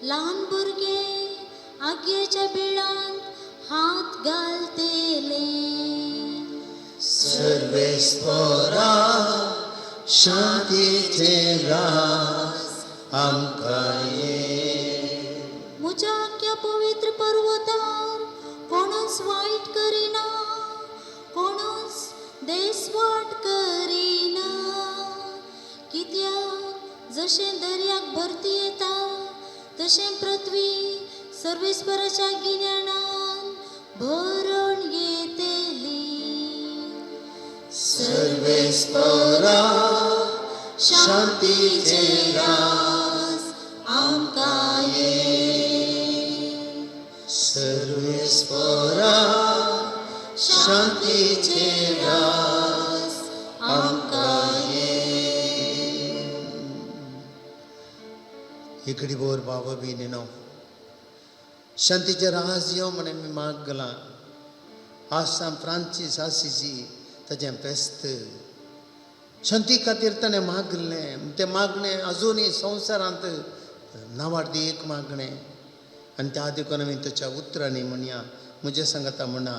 ल्हान भुरगे आगयेच्या बिळांत हात घालतेले. सर्वेस्पोरा शांतीचें राज आमकां येवं. म्हज्या आख्या पवित्र पर्वतार कोणूच वायट करिना, कोणूच देसवाट करिना. कित्याक जशें दर्याक भरती येता तशें पृथ्वी सर्वेस्पराच्या गिन्यानान भरून येतली. सर्वेस्पोरा शांतीचें राज आमकां येवं. सर्वेस्पोरा शांतीचें राज आमकां येवं. इकडी बोर बाबा बी निनो शांतीचें राज यो म्हण आमी मागलां. आज सांत फ्रांसीस आसिसी ताचें फेस्त. शांती खातीर ताणें मागलें, तें मागणें अजुनूय संवसारांत नांवाडती एक मागणें. आनी त्या देखून आमी ताच्या उतरांनी म्हणया, म्हज्या सांगाता म्हणा,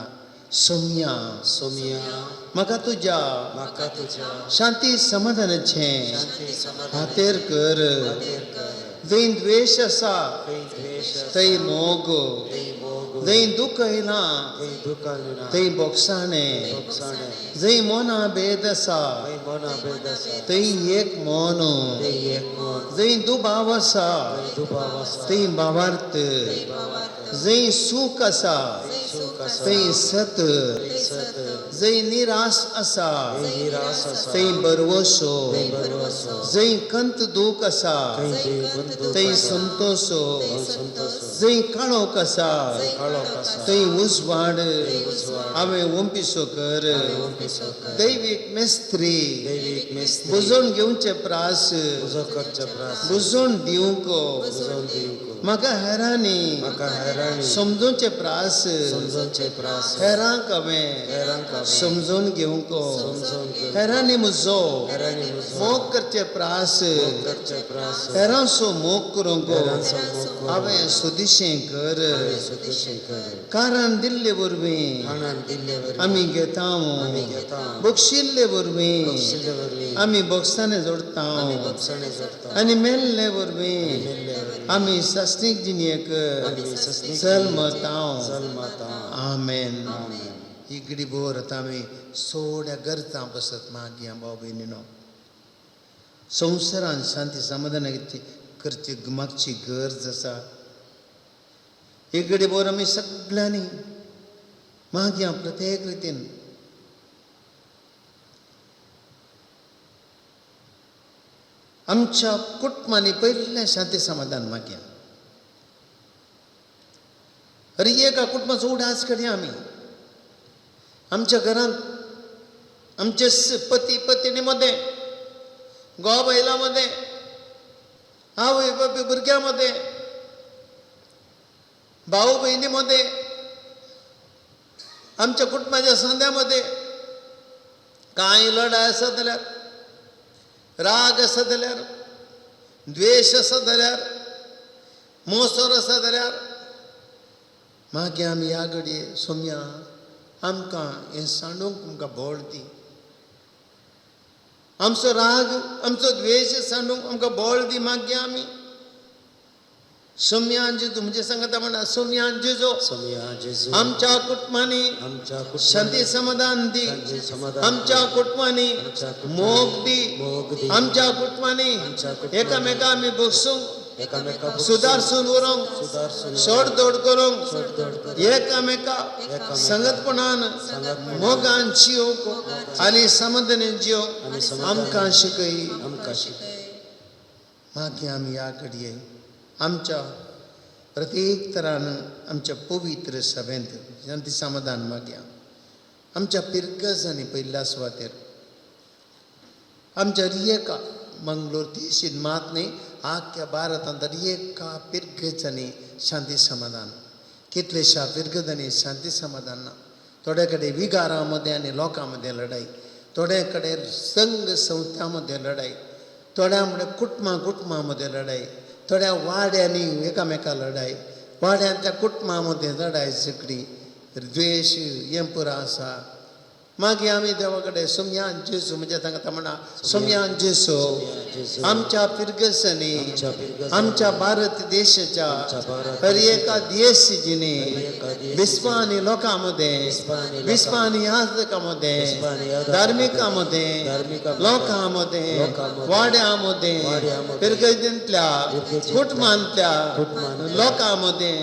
सोम्या सोमिया, म्हाका तुज्या म्हाका तुज्या शांती समाधानाचें शांती समाधान खातीर कर. खातीर कर. जंय द्वेश आसा खंय द्वेश थंय मोग, जंय दुख्ख येयलां थंय बोगसाणें, जंय मना भेद आसा थंय एक मन, जंय दुबाव आसा थंय भावार्थ, जंय सूख आसा थंय सत, जंय निराश आसा थंय भरवसो, जंय कंत दूख आसा थंय संतोश, जंय काळोख आसा थंय उजवाड. हांवें ओंपिसो कर. दैवीक मेस्त्री बुजोवन घेवचे प्रास बुजोवन दिवंक म्हाका हेरांनी समजूचे प्रास हेरांक हांवें समजून घेवंक, हेरांनी म्हजो मोग करचे प्रास हेरांचो मोग करूंक हांवें सुदिशें कर. कारण दिल्ले वरवीं आमी घेता, बक्षिल्ले वरवीं आमी बोगसाने जोडटा आनी मेल्ले वरवीं आमी सासणीक जिणेक जल्मता. आमेन. ही घडी भर आतां आमी सोड्या गरजां बसत मागया. भाव भयणीनो, संवसारान शांती समाधान करची मागची गरज आसा. ही घडी भर आमी सगळ्यांनी मागया प्रत्येक रितीन. आमच्या कुटुंबांनी पयलें शांती समाधान मागया. अरे एका कुटुंबाचो उडास करया आमी. आमच्या घरांत आमचे पती पत्नी मदें, घोव बायलां मदें, आवय बापूय भुरग्यां मदें, भाऊ भयणी मदें, आमच्या कुटुंबाच्या संद्या मदें कांय लढाय आसा जाल्यार, राग आसा जाल्यार, द्वेश आसा जाल्यार, मोसर आसा जाल्यार मागीर आमी ह्या घडये सोम्या आमकां हें सांडूंक आमकां बळ दी. आमचो राग आमचो द्वेश सांडूंक आमकां बळ दी. मागीर आमी सोम्यान जेजू म्हणजे सांगता म्हणा, सोम्यान जेजू आमच्या कुटुंबांनी शांती समाधान दी, आमच्या कुटुंबांनी मोग दी, आमच्या कुटुंबांनी एकामेका आमी बसूंक, सुदारसून उरोंक, सोडदोड करूंक, एकामेका संगतपणान मोगान जियोंक आनी समाधानान जियोंक आमकां शिकय. मागीर आमी ह्या घडये आमच्या प्रत्येक तरान आमच्या पवित्र सभेंत शांती समाधान मागया. आमच्या पिरगजांनी पयल्या सुवातेर आमच्या रियेका मंगलोर देशीत मात न्ही, आख्या भारतांत एका पिरगजांनी शांती समाधान. कितलेश्या पिरगजांनी शांती समाधान ना. थोड्या कडेन विगारां मदें आनी लोकां मदें लढाई, थोड्या कडेन संघ संस्थां मदें लढाई, थोड्या म्हळ्यार कुटुंबां कुटुंबां मदें लढाई, थोड्या वाड्यांनी एकामेका लढाई, वाड्यांतल्या कुटुंबां मदें लढाई, झगडी, द्वेश हें पुरो आसा. मागीर आमी देवा कडेन सोमयान जेजू म्हणजे तांकां म्हणा, सोमयान जेजू आमच्या फिरगसांनी, आमच्या भारत देशाच्या हर एका देश जिणे विस्वानी लोकां मदें, विस्वानी याजकां मदें, धार्मिकां मदें, लोकां मदें, वाड्यां मदें, फिरगजींतल्या कुटुंबांतल्या लोकां मदें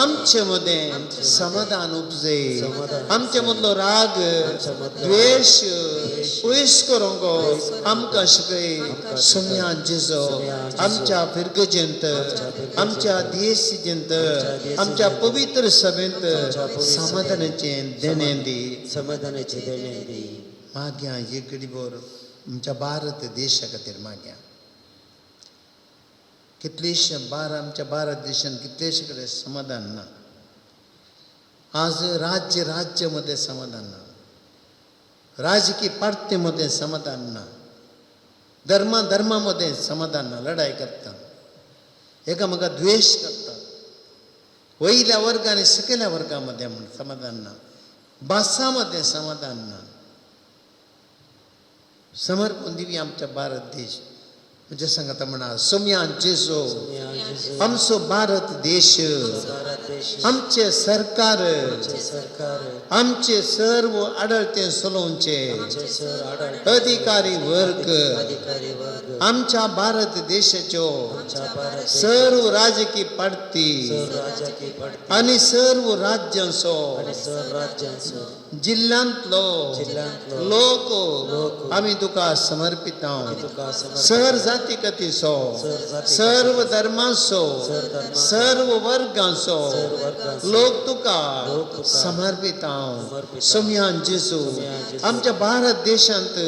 आमचे मदें समाधान उपजय. आमचे मदलो राग द्वेश पयस करूंक आमकां शिकय. सोम्यान जेजू आमच्या फिरगजेंत, आमच्या देश जिंत, आमच्या पवित्र सभेंत समाधानाचें देणें दी. समाधानाचे देणे दी. मागया एक घडीभर आमच्या भारत देशा खातीर मागया. कितलेशे बार आमच्या भारत देशान कितलेशे कडेन समाधान ना. आज राज्य राज्य मदें समाधान ना, राजकीय पार्टी मदें समाधान ना, धर्मा धर्मा मदें समाधान ना. लढाई करता, एकामेका द्वेश करता. वयल्या वर्ग आनी सकयल्या वर्गा मदें म्हण समाधान ना, भासां मदें समाधान ना. समर्पण दिवया आमच्या भारत देश. म्हणजे सांगता म्हणा सोम्या जेजू, आमचो भारत देश, भारत देश, आमचे सरकार, आमचे सरकार, आमचे सर्व आडळते चलोवचे आमचे सर आडळ अधिकारी वर्ग, अधिकारी वर्ग, आमच्या भारत देशाच्यो आमच्या भारत सर्व राजकीय पार्टी सर राजकीय पार्टी आनी सर्व राज्यांचो आणि सर राज्यांचो जिल्ल्यांतलो जिल्ल्यांतलो लोक लोक आमी तुका समर्पिता. तुका समर्पित. सर जाती कतीचो, सर जाती सर्व धर्मांचो, सर धर्मांचो, सर्व वर्गांचो सर्व वर्गांचो लोक तुका लोक तुका समर्पिता. समर्पितांव. सोमयान जेजू, सोमयान जेजू, आमच्या भारत देशांत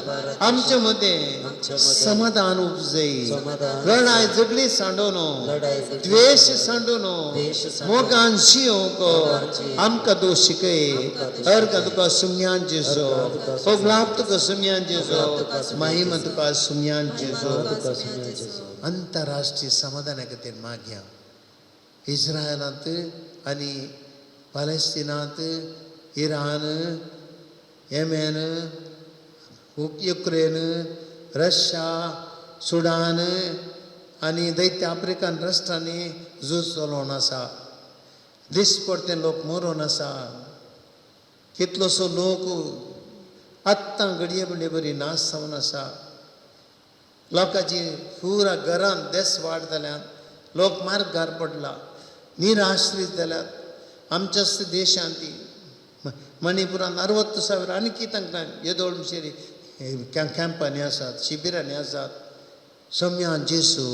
भारत आमचे मदें आमच्या मदें समाधान उपजय, समाधान लढाय झगडी सांडोन, लढाय झगडी द्वेश सांडून, द्वेश सांडून, मोगान जियोंक मोगान जियोंक, आमकां दोश शिकय. आमकां दोश अर्घ तुका सुमयान जेजू, अर्घ तुका ओ गुलाब तुका सुमयान जेजू, गुलाब तुका सुमयान महिमा जेजू. तुका सुमयान जेजू. तुका सुमयान जेजू. अंतरराष्ट्रीय समाधाना खातीर मागया. इस्रायलांत आनी पॅलेस्टिनांत, Iran, Yemen, Ukraine, Russia, Sudan आनी दैत्य आफ्रिकन राष्ट्रांनी झूज चलोवन आसा. दिसपडते लोक मरोन आसा. कितलोसो लोक आत्तां घडये म्हणले बरी नाश जावन आसा. लोकांची पुरा घरान देस वाड जाल्यात, लोक मार्गार पडला, निराश्रीत जाल्यात. आमच्याच देशांत ती मणिपुरान 60,000 आनी तांकां येदोळ शेरी कॅम्पांनी आसात, शिबिरांनी आसात. सोमयान जेसू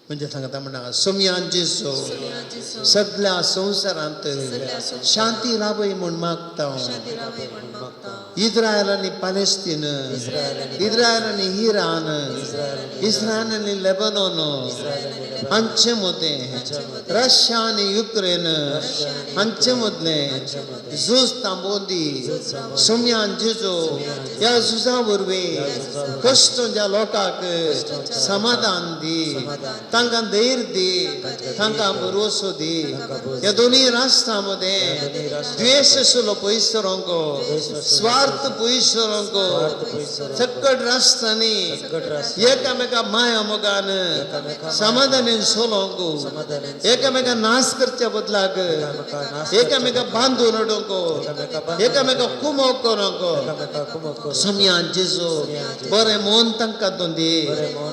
म्हणजे सांगता म्हणा सोमयान जेसू, सोमयान जेजू, सगळ्या संवसारांत सगळ्या संवसारांत शांती लाभय म्हूण मागता. शांती रावय म्हूण मागता. इस्रायल आनी पॅलेस्टीन, इस्रायल आनी इराण, इस्रायल आनी लेबनॉन हांचे मदें, रशिया आनी युक्रेन हांचे मदलें झूज थांबोवन दी. सोमयान जेजू, ह्या झुजा वरवीं कश्ट ज्या लोकांक समाधान दी, तांकां धैर्य दी, तांकां भरवसो दी. ह्या दोनूय राष्ट्रां मदें द्वेश आशिल्लो पयस सरोंक, स्वार्थ पयस सरोंक, सकट राष्ट्रांनी एकामेका माया मोगान समाधानेन चलोवंक, एकामेका नाश करच्या बदलाक एकामेका बांदून उडोवंक, एकामेका कुमोक करूंक. सोमयान जेजू, बरें मन तांकां तोंदी,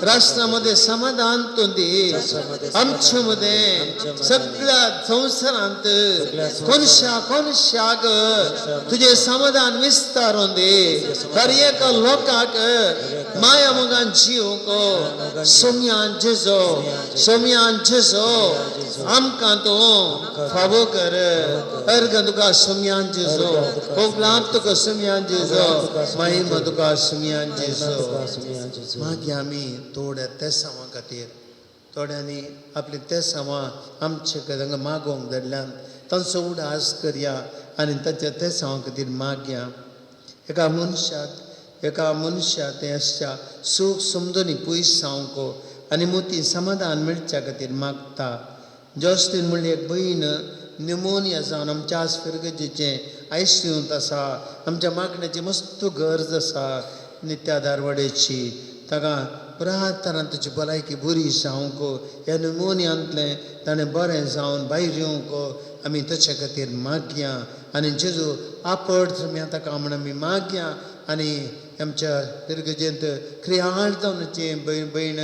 राष्ट्रा मदें समाधान तोंदी. आमचे मदें सगळ्या संवसारांत कोनशा कोनशाक तुजें समाधान विस्तारून दी. हर एका लोकाक माया मोगान जिवंक सोमयान जेजू, सोमयान जेजू, आमकां तूं फावो कर. अर्घ तुका सोमयान जेजू, गुलाब तुका सोमयान जेजू, महिमा तुका सोमयान जेजू. मागीर आमी थोड्या तेसांवा खातीर, थोड्यांनी आपली तेसांवां आमचे कडेन मागोवंक धाडल्यान तांचो उडास करया आनी तांच्या तेसांवा खातीर मागया. एका मनशाक, एका मनशा तें आसच्या सूख समजून पयस जावंक आनी मोती समाधान मेळच्या खातीर मागता. जॉस्तीन म्हणली एक भयण न्युमोनिया जावन आमच्या आज फिरगजेचें आयसीयूंत आसा. आमच्या मागण्याची मस्त गरज आसा नित्या दारवाडेची. ताका पुरातरान तुजी भलायकी बरी जावंक, ह्या न्युमोनियांतलें ताणें बरें जावन भायर येवंक आमी ताचे खातीर मागया. आनी जेजू आपड तुमी ताका म्हण आमी मागया. आनी आमच्या फिरगजेंत क्रियाळ जावन भयण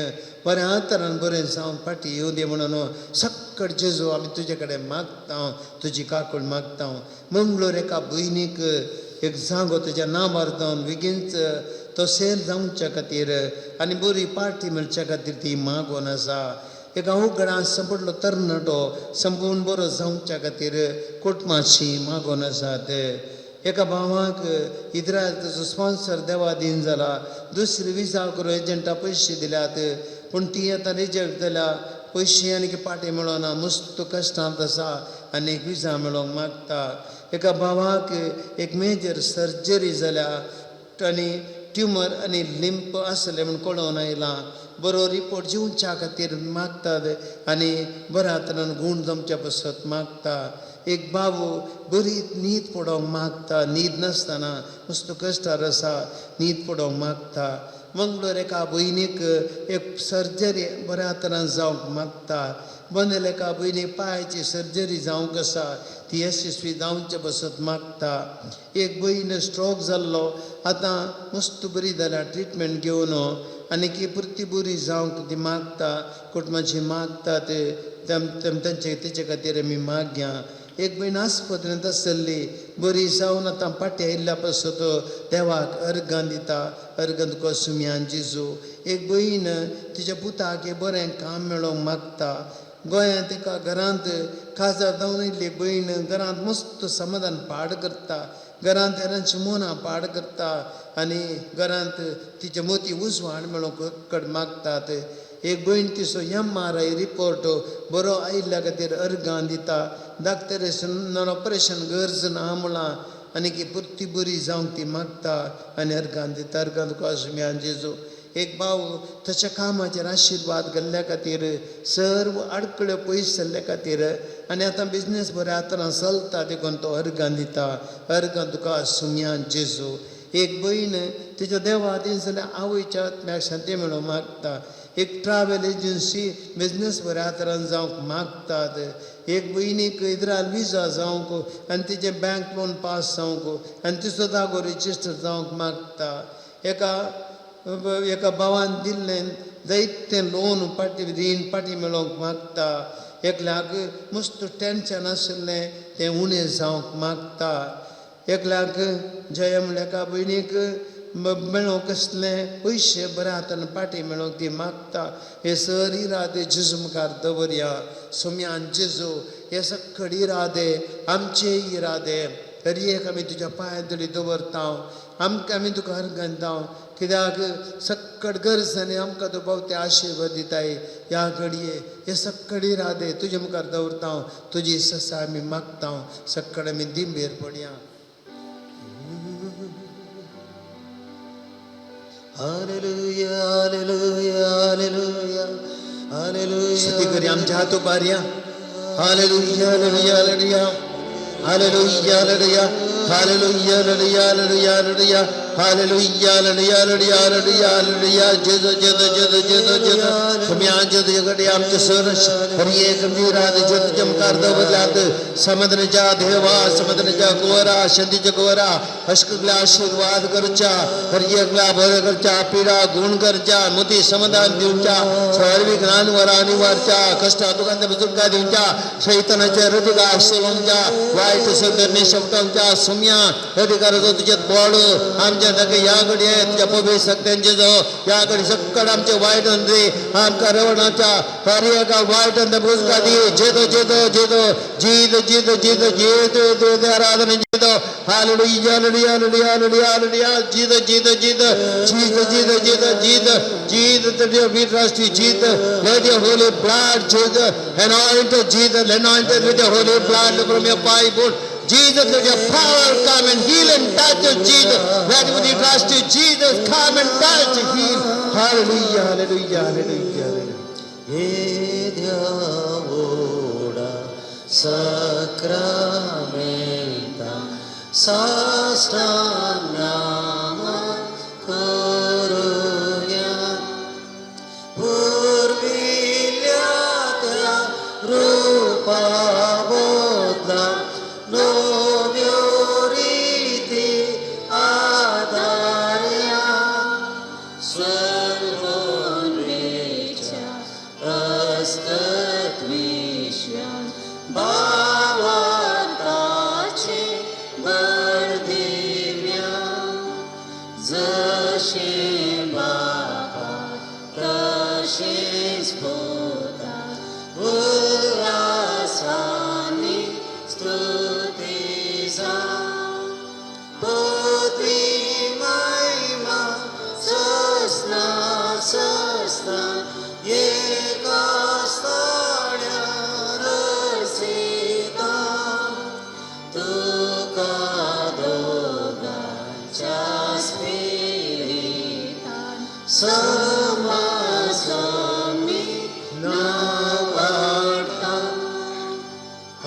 बऱ्या तरान बरें जावन फाटीं येवं दी म्हणून सक्कड जेजू आमी तुजे कडेन मागता, तुजी काकूळ मागता. मंगळूर एका भयणीक एक जागो तुज्या नांवार जावन बेगीनच तो सेल जावच्या खातीर आनी बरी पार्टी मेळच्या खातीर ती मागोन आसा. एका उगडान संपडलो तरणाटो संपूर्ण बरो जावच्या खातीर कुटुंबाची मागोन आसात. एका भावाक इद्रायल ताचो स्पॉन्सर देवा दीन जाला, दुसरी विजा करून एजंटा पयशे दिल्यात, पूण ती आतां रिजेक्ट जाल्या, पयशे आनी पाटी मेळना, मस्त कश्टांत आसा आनी एक विजा मेळोवंक मागता. एका भावाक एक मेजर सर्जरी जाल्या आनी ट्युमर आनी लिंप आसलें म्हूण कळोवन आयलां. बरो रिपोर्ट जिवच्या खातीर मागतात आनी बऱ्या तरान गूण जमच्या पासत मागता. एक बाबू बरी न्हीद पडोवंक मागता, न्हीद नासतना मस्त कश्टार आसा, न्हीद पडोवंक मागता. मंगळूर एका भयणीक एक सर्जरी बऱ्या तरान जावंक मागता. बंदेल एका भयणी पांयाची सर्जरी जावंक आसा, ती यशस्वी जावचे बसत मागता. एक भयण स्ट्रोक जाल्लो, आतां मस्त बरी जाल्या ट्रिटमेंट घेवन आनी की परती बरी जावंक ती मागता. कुटुंबाची मागता ते तांचे तेचे खातीर आमी मागया. एक भयण आस्पत्रेंत आसली, बरी जावन आतां फाटीं आयिल्ल्या पासत देवाक अर्गां दिता. अर्गां तुका सुमयान जेजू. एक भयण तिच्या पुताक एक बरें काम मेळोवंक मागता. गोंयांत एका घरांत काजार जावन आयिल्ली भयण घरांत मस्त समाधान पाड करता. घरांत हेरांची मनां पाड करता आनी घरांत तिचे मोती उजवाड मेळोवंक कड मागतात. एक भयण तिचो MRI report बरो आयिल्ल्या खातीर अर्गां दिता. डाक्टर ऑपरेशन गरज ना म्हळां आनी की परती बरी जावंक ती मागता आनी अर्गां दिता. अर्गां तुका सुमयान जेजू. एक भाव ताच्या कामाचेर आशिर्वाद घाल्ल्या खातीर, सर्व आडकळ्यो पयस जाल्ल्या खातीर आनी आतां बिजनेस बऱ्या तरान चलता देखून तो अर्गां दिता. अर्गां तुका सुमयान जेजू. एक भयण तिच्या देवा आदीन जाल्यार आवयच्या आत्म्याक शांती मेळोवंक मागता. एक ट्रॅव्हल एजन्सी बिजनेस बऱ्या तरान जावंक मागतात. एक भयणीक इद्रायल विजा जावंक आनी तिचें बँक लोन पास जावंक आनी तिचो जागो रजिस्टर जावंक मागता. एका एका भावान दिल्लें जायतें लोन पाटी रीण पाटी मेळोवंक मागता. एकल्याक मस्त टेंशन आशिल्लें तें उणें जावंक मागता. एकल्याक जय म्हणल्या एका भयणीक मेळोवंक आसलें पयशे बऱ्या हातान पाटी मेळोवंक ती मागता. हे सर इरादे जेजू मुखार दवरया. सोम्यान जेजू, हे सक्कड इरादे आमचे इरादे हर एक आमी तुज्या पांया तडी दवरता. आमकां आमी तुका अर्गंता, कित्याक सक्कड गरज आनी आमकां तूं पावते आशिर्वाद दिताय. ह्या घडये हे सक्कड इरादे तुजे मुखार दवरता. तुजी ससा आमी मागता. सक्कड आमी दिंबेर पडया. Hallelujah, hallelujah, hallelujah, hallelujah. स्तुती करूया आमच्या हात उबारया. Hallelujah, hallelujah, hallelujah, hallelujah, hallelujah, hallelujah, hallelujah, hallelujah, hallelujah, hallelujah, hallelujah, hallelujah, hallelujah. जेजू जेजू जेजू जेजू जेजू तुम्ही जेजू कडे आमचे सर हर एक इरादे जेजूच्या मुखार दवरल्यात. समुद्राच्या देवा, समुद्राच्या कुंवरा, शांतीच्या कुंवरा, अशकल्या आशीर्वाद करच्या, हर एकला बरं करच्या, पिडा गुण करच्या, मोती समाधान दिवच्या, सर्व ज्ञान वरा निवारच्या, कष्ट दुकान सुटका दिवच्या, सैतानाच्या हृदय सोडवच्या, वाईट सौंदर्य शब्दांच्या सुम्या अधिकाराचो तुझ्यात बोड आमच्या नगे ह्या घडये तुझ्या पवित्र शक्त्यांचे जो ह्या घडी सक्कड आमचे वाईट अंधे आमकां रवणाच्या हर एका वाईट अंध बुजका दी. जेदो जेदो जेदो जीद जीद जीद जीद जीद आराधना जेदो. Hallelujah, hallelujah, hallelujah, hallelujah, hallelujah. जीद जीद जीद जीद जीद जीद जीद जीद. We trust you, Jesus. Let your holy blood, Jesus, anoint Jesus, anointed with your holy blood from your pipe. Jesus, let your power come and heal and touch us, Jesus. Let we trust you, Jesus, come and touch, heal. Hallelujah, hallelujah, hallelujah, hallelujah. येद्या साक्रामेंता साष्टांग करूया, पुर्विल्ल्या त्या रूपा बदला नव्यो रीती आदारया, स्वर्गोन्वेच्या अस्तित्विश्यान भावार्थाचे बळ दिव्या, जशें बापा तशेंच पुता उल्हासानी स्तुती जावं, पदवी महिमा सस्ना सस्ना एका स्थान्या रसिता, तुका दोगांच्या स्पिरितान समासमी नावाडता.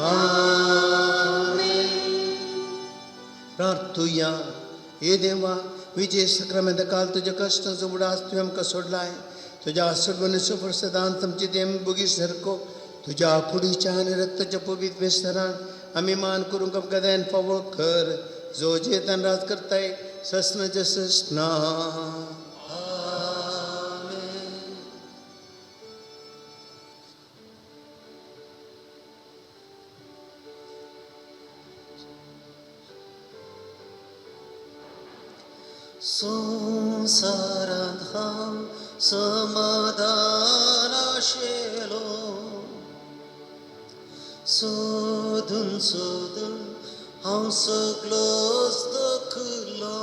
आमेन. प्रार्थुया. हे देवा, विजय सक्रामेंत काल तुज्या कश्टांचो उडास तुवें आमकां सोडलाय. तुज्या सोडवणे सुप्रसादान आमची देम बुगी सारको तुज्या कुडीच्या आनी रक्ताच्या पवित्र विस्तारान आमी मान करूंक आमकां दयान फावो कर, जो जेतान राज करताय ससनाच्या ससना. संवसारांत हांव समाधान आशिल्लो, सोदून सोदून हांव सगलोच दखलो,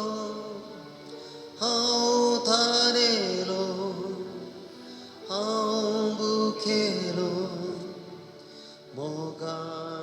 हांव थारेलो, हांव भुकेलो, मोगान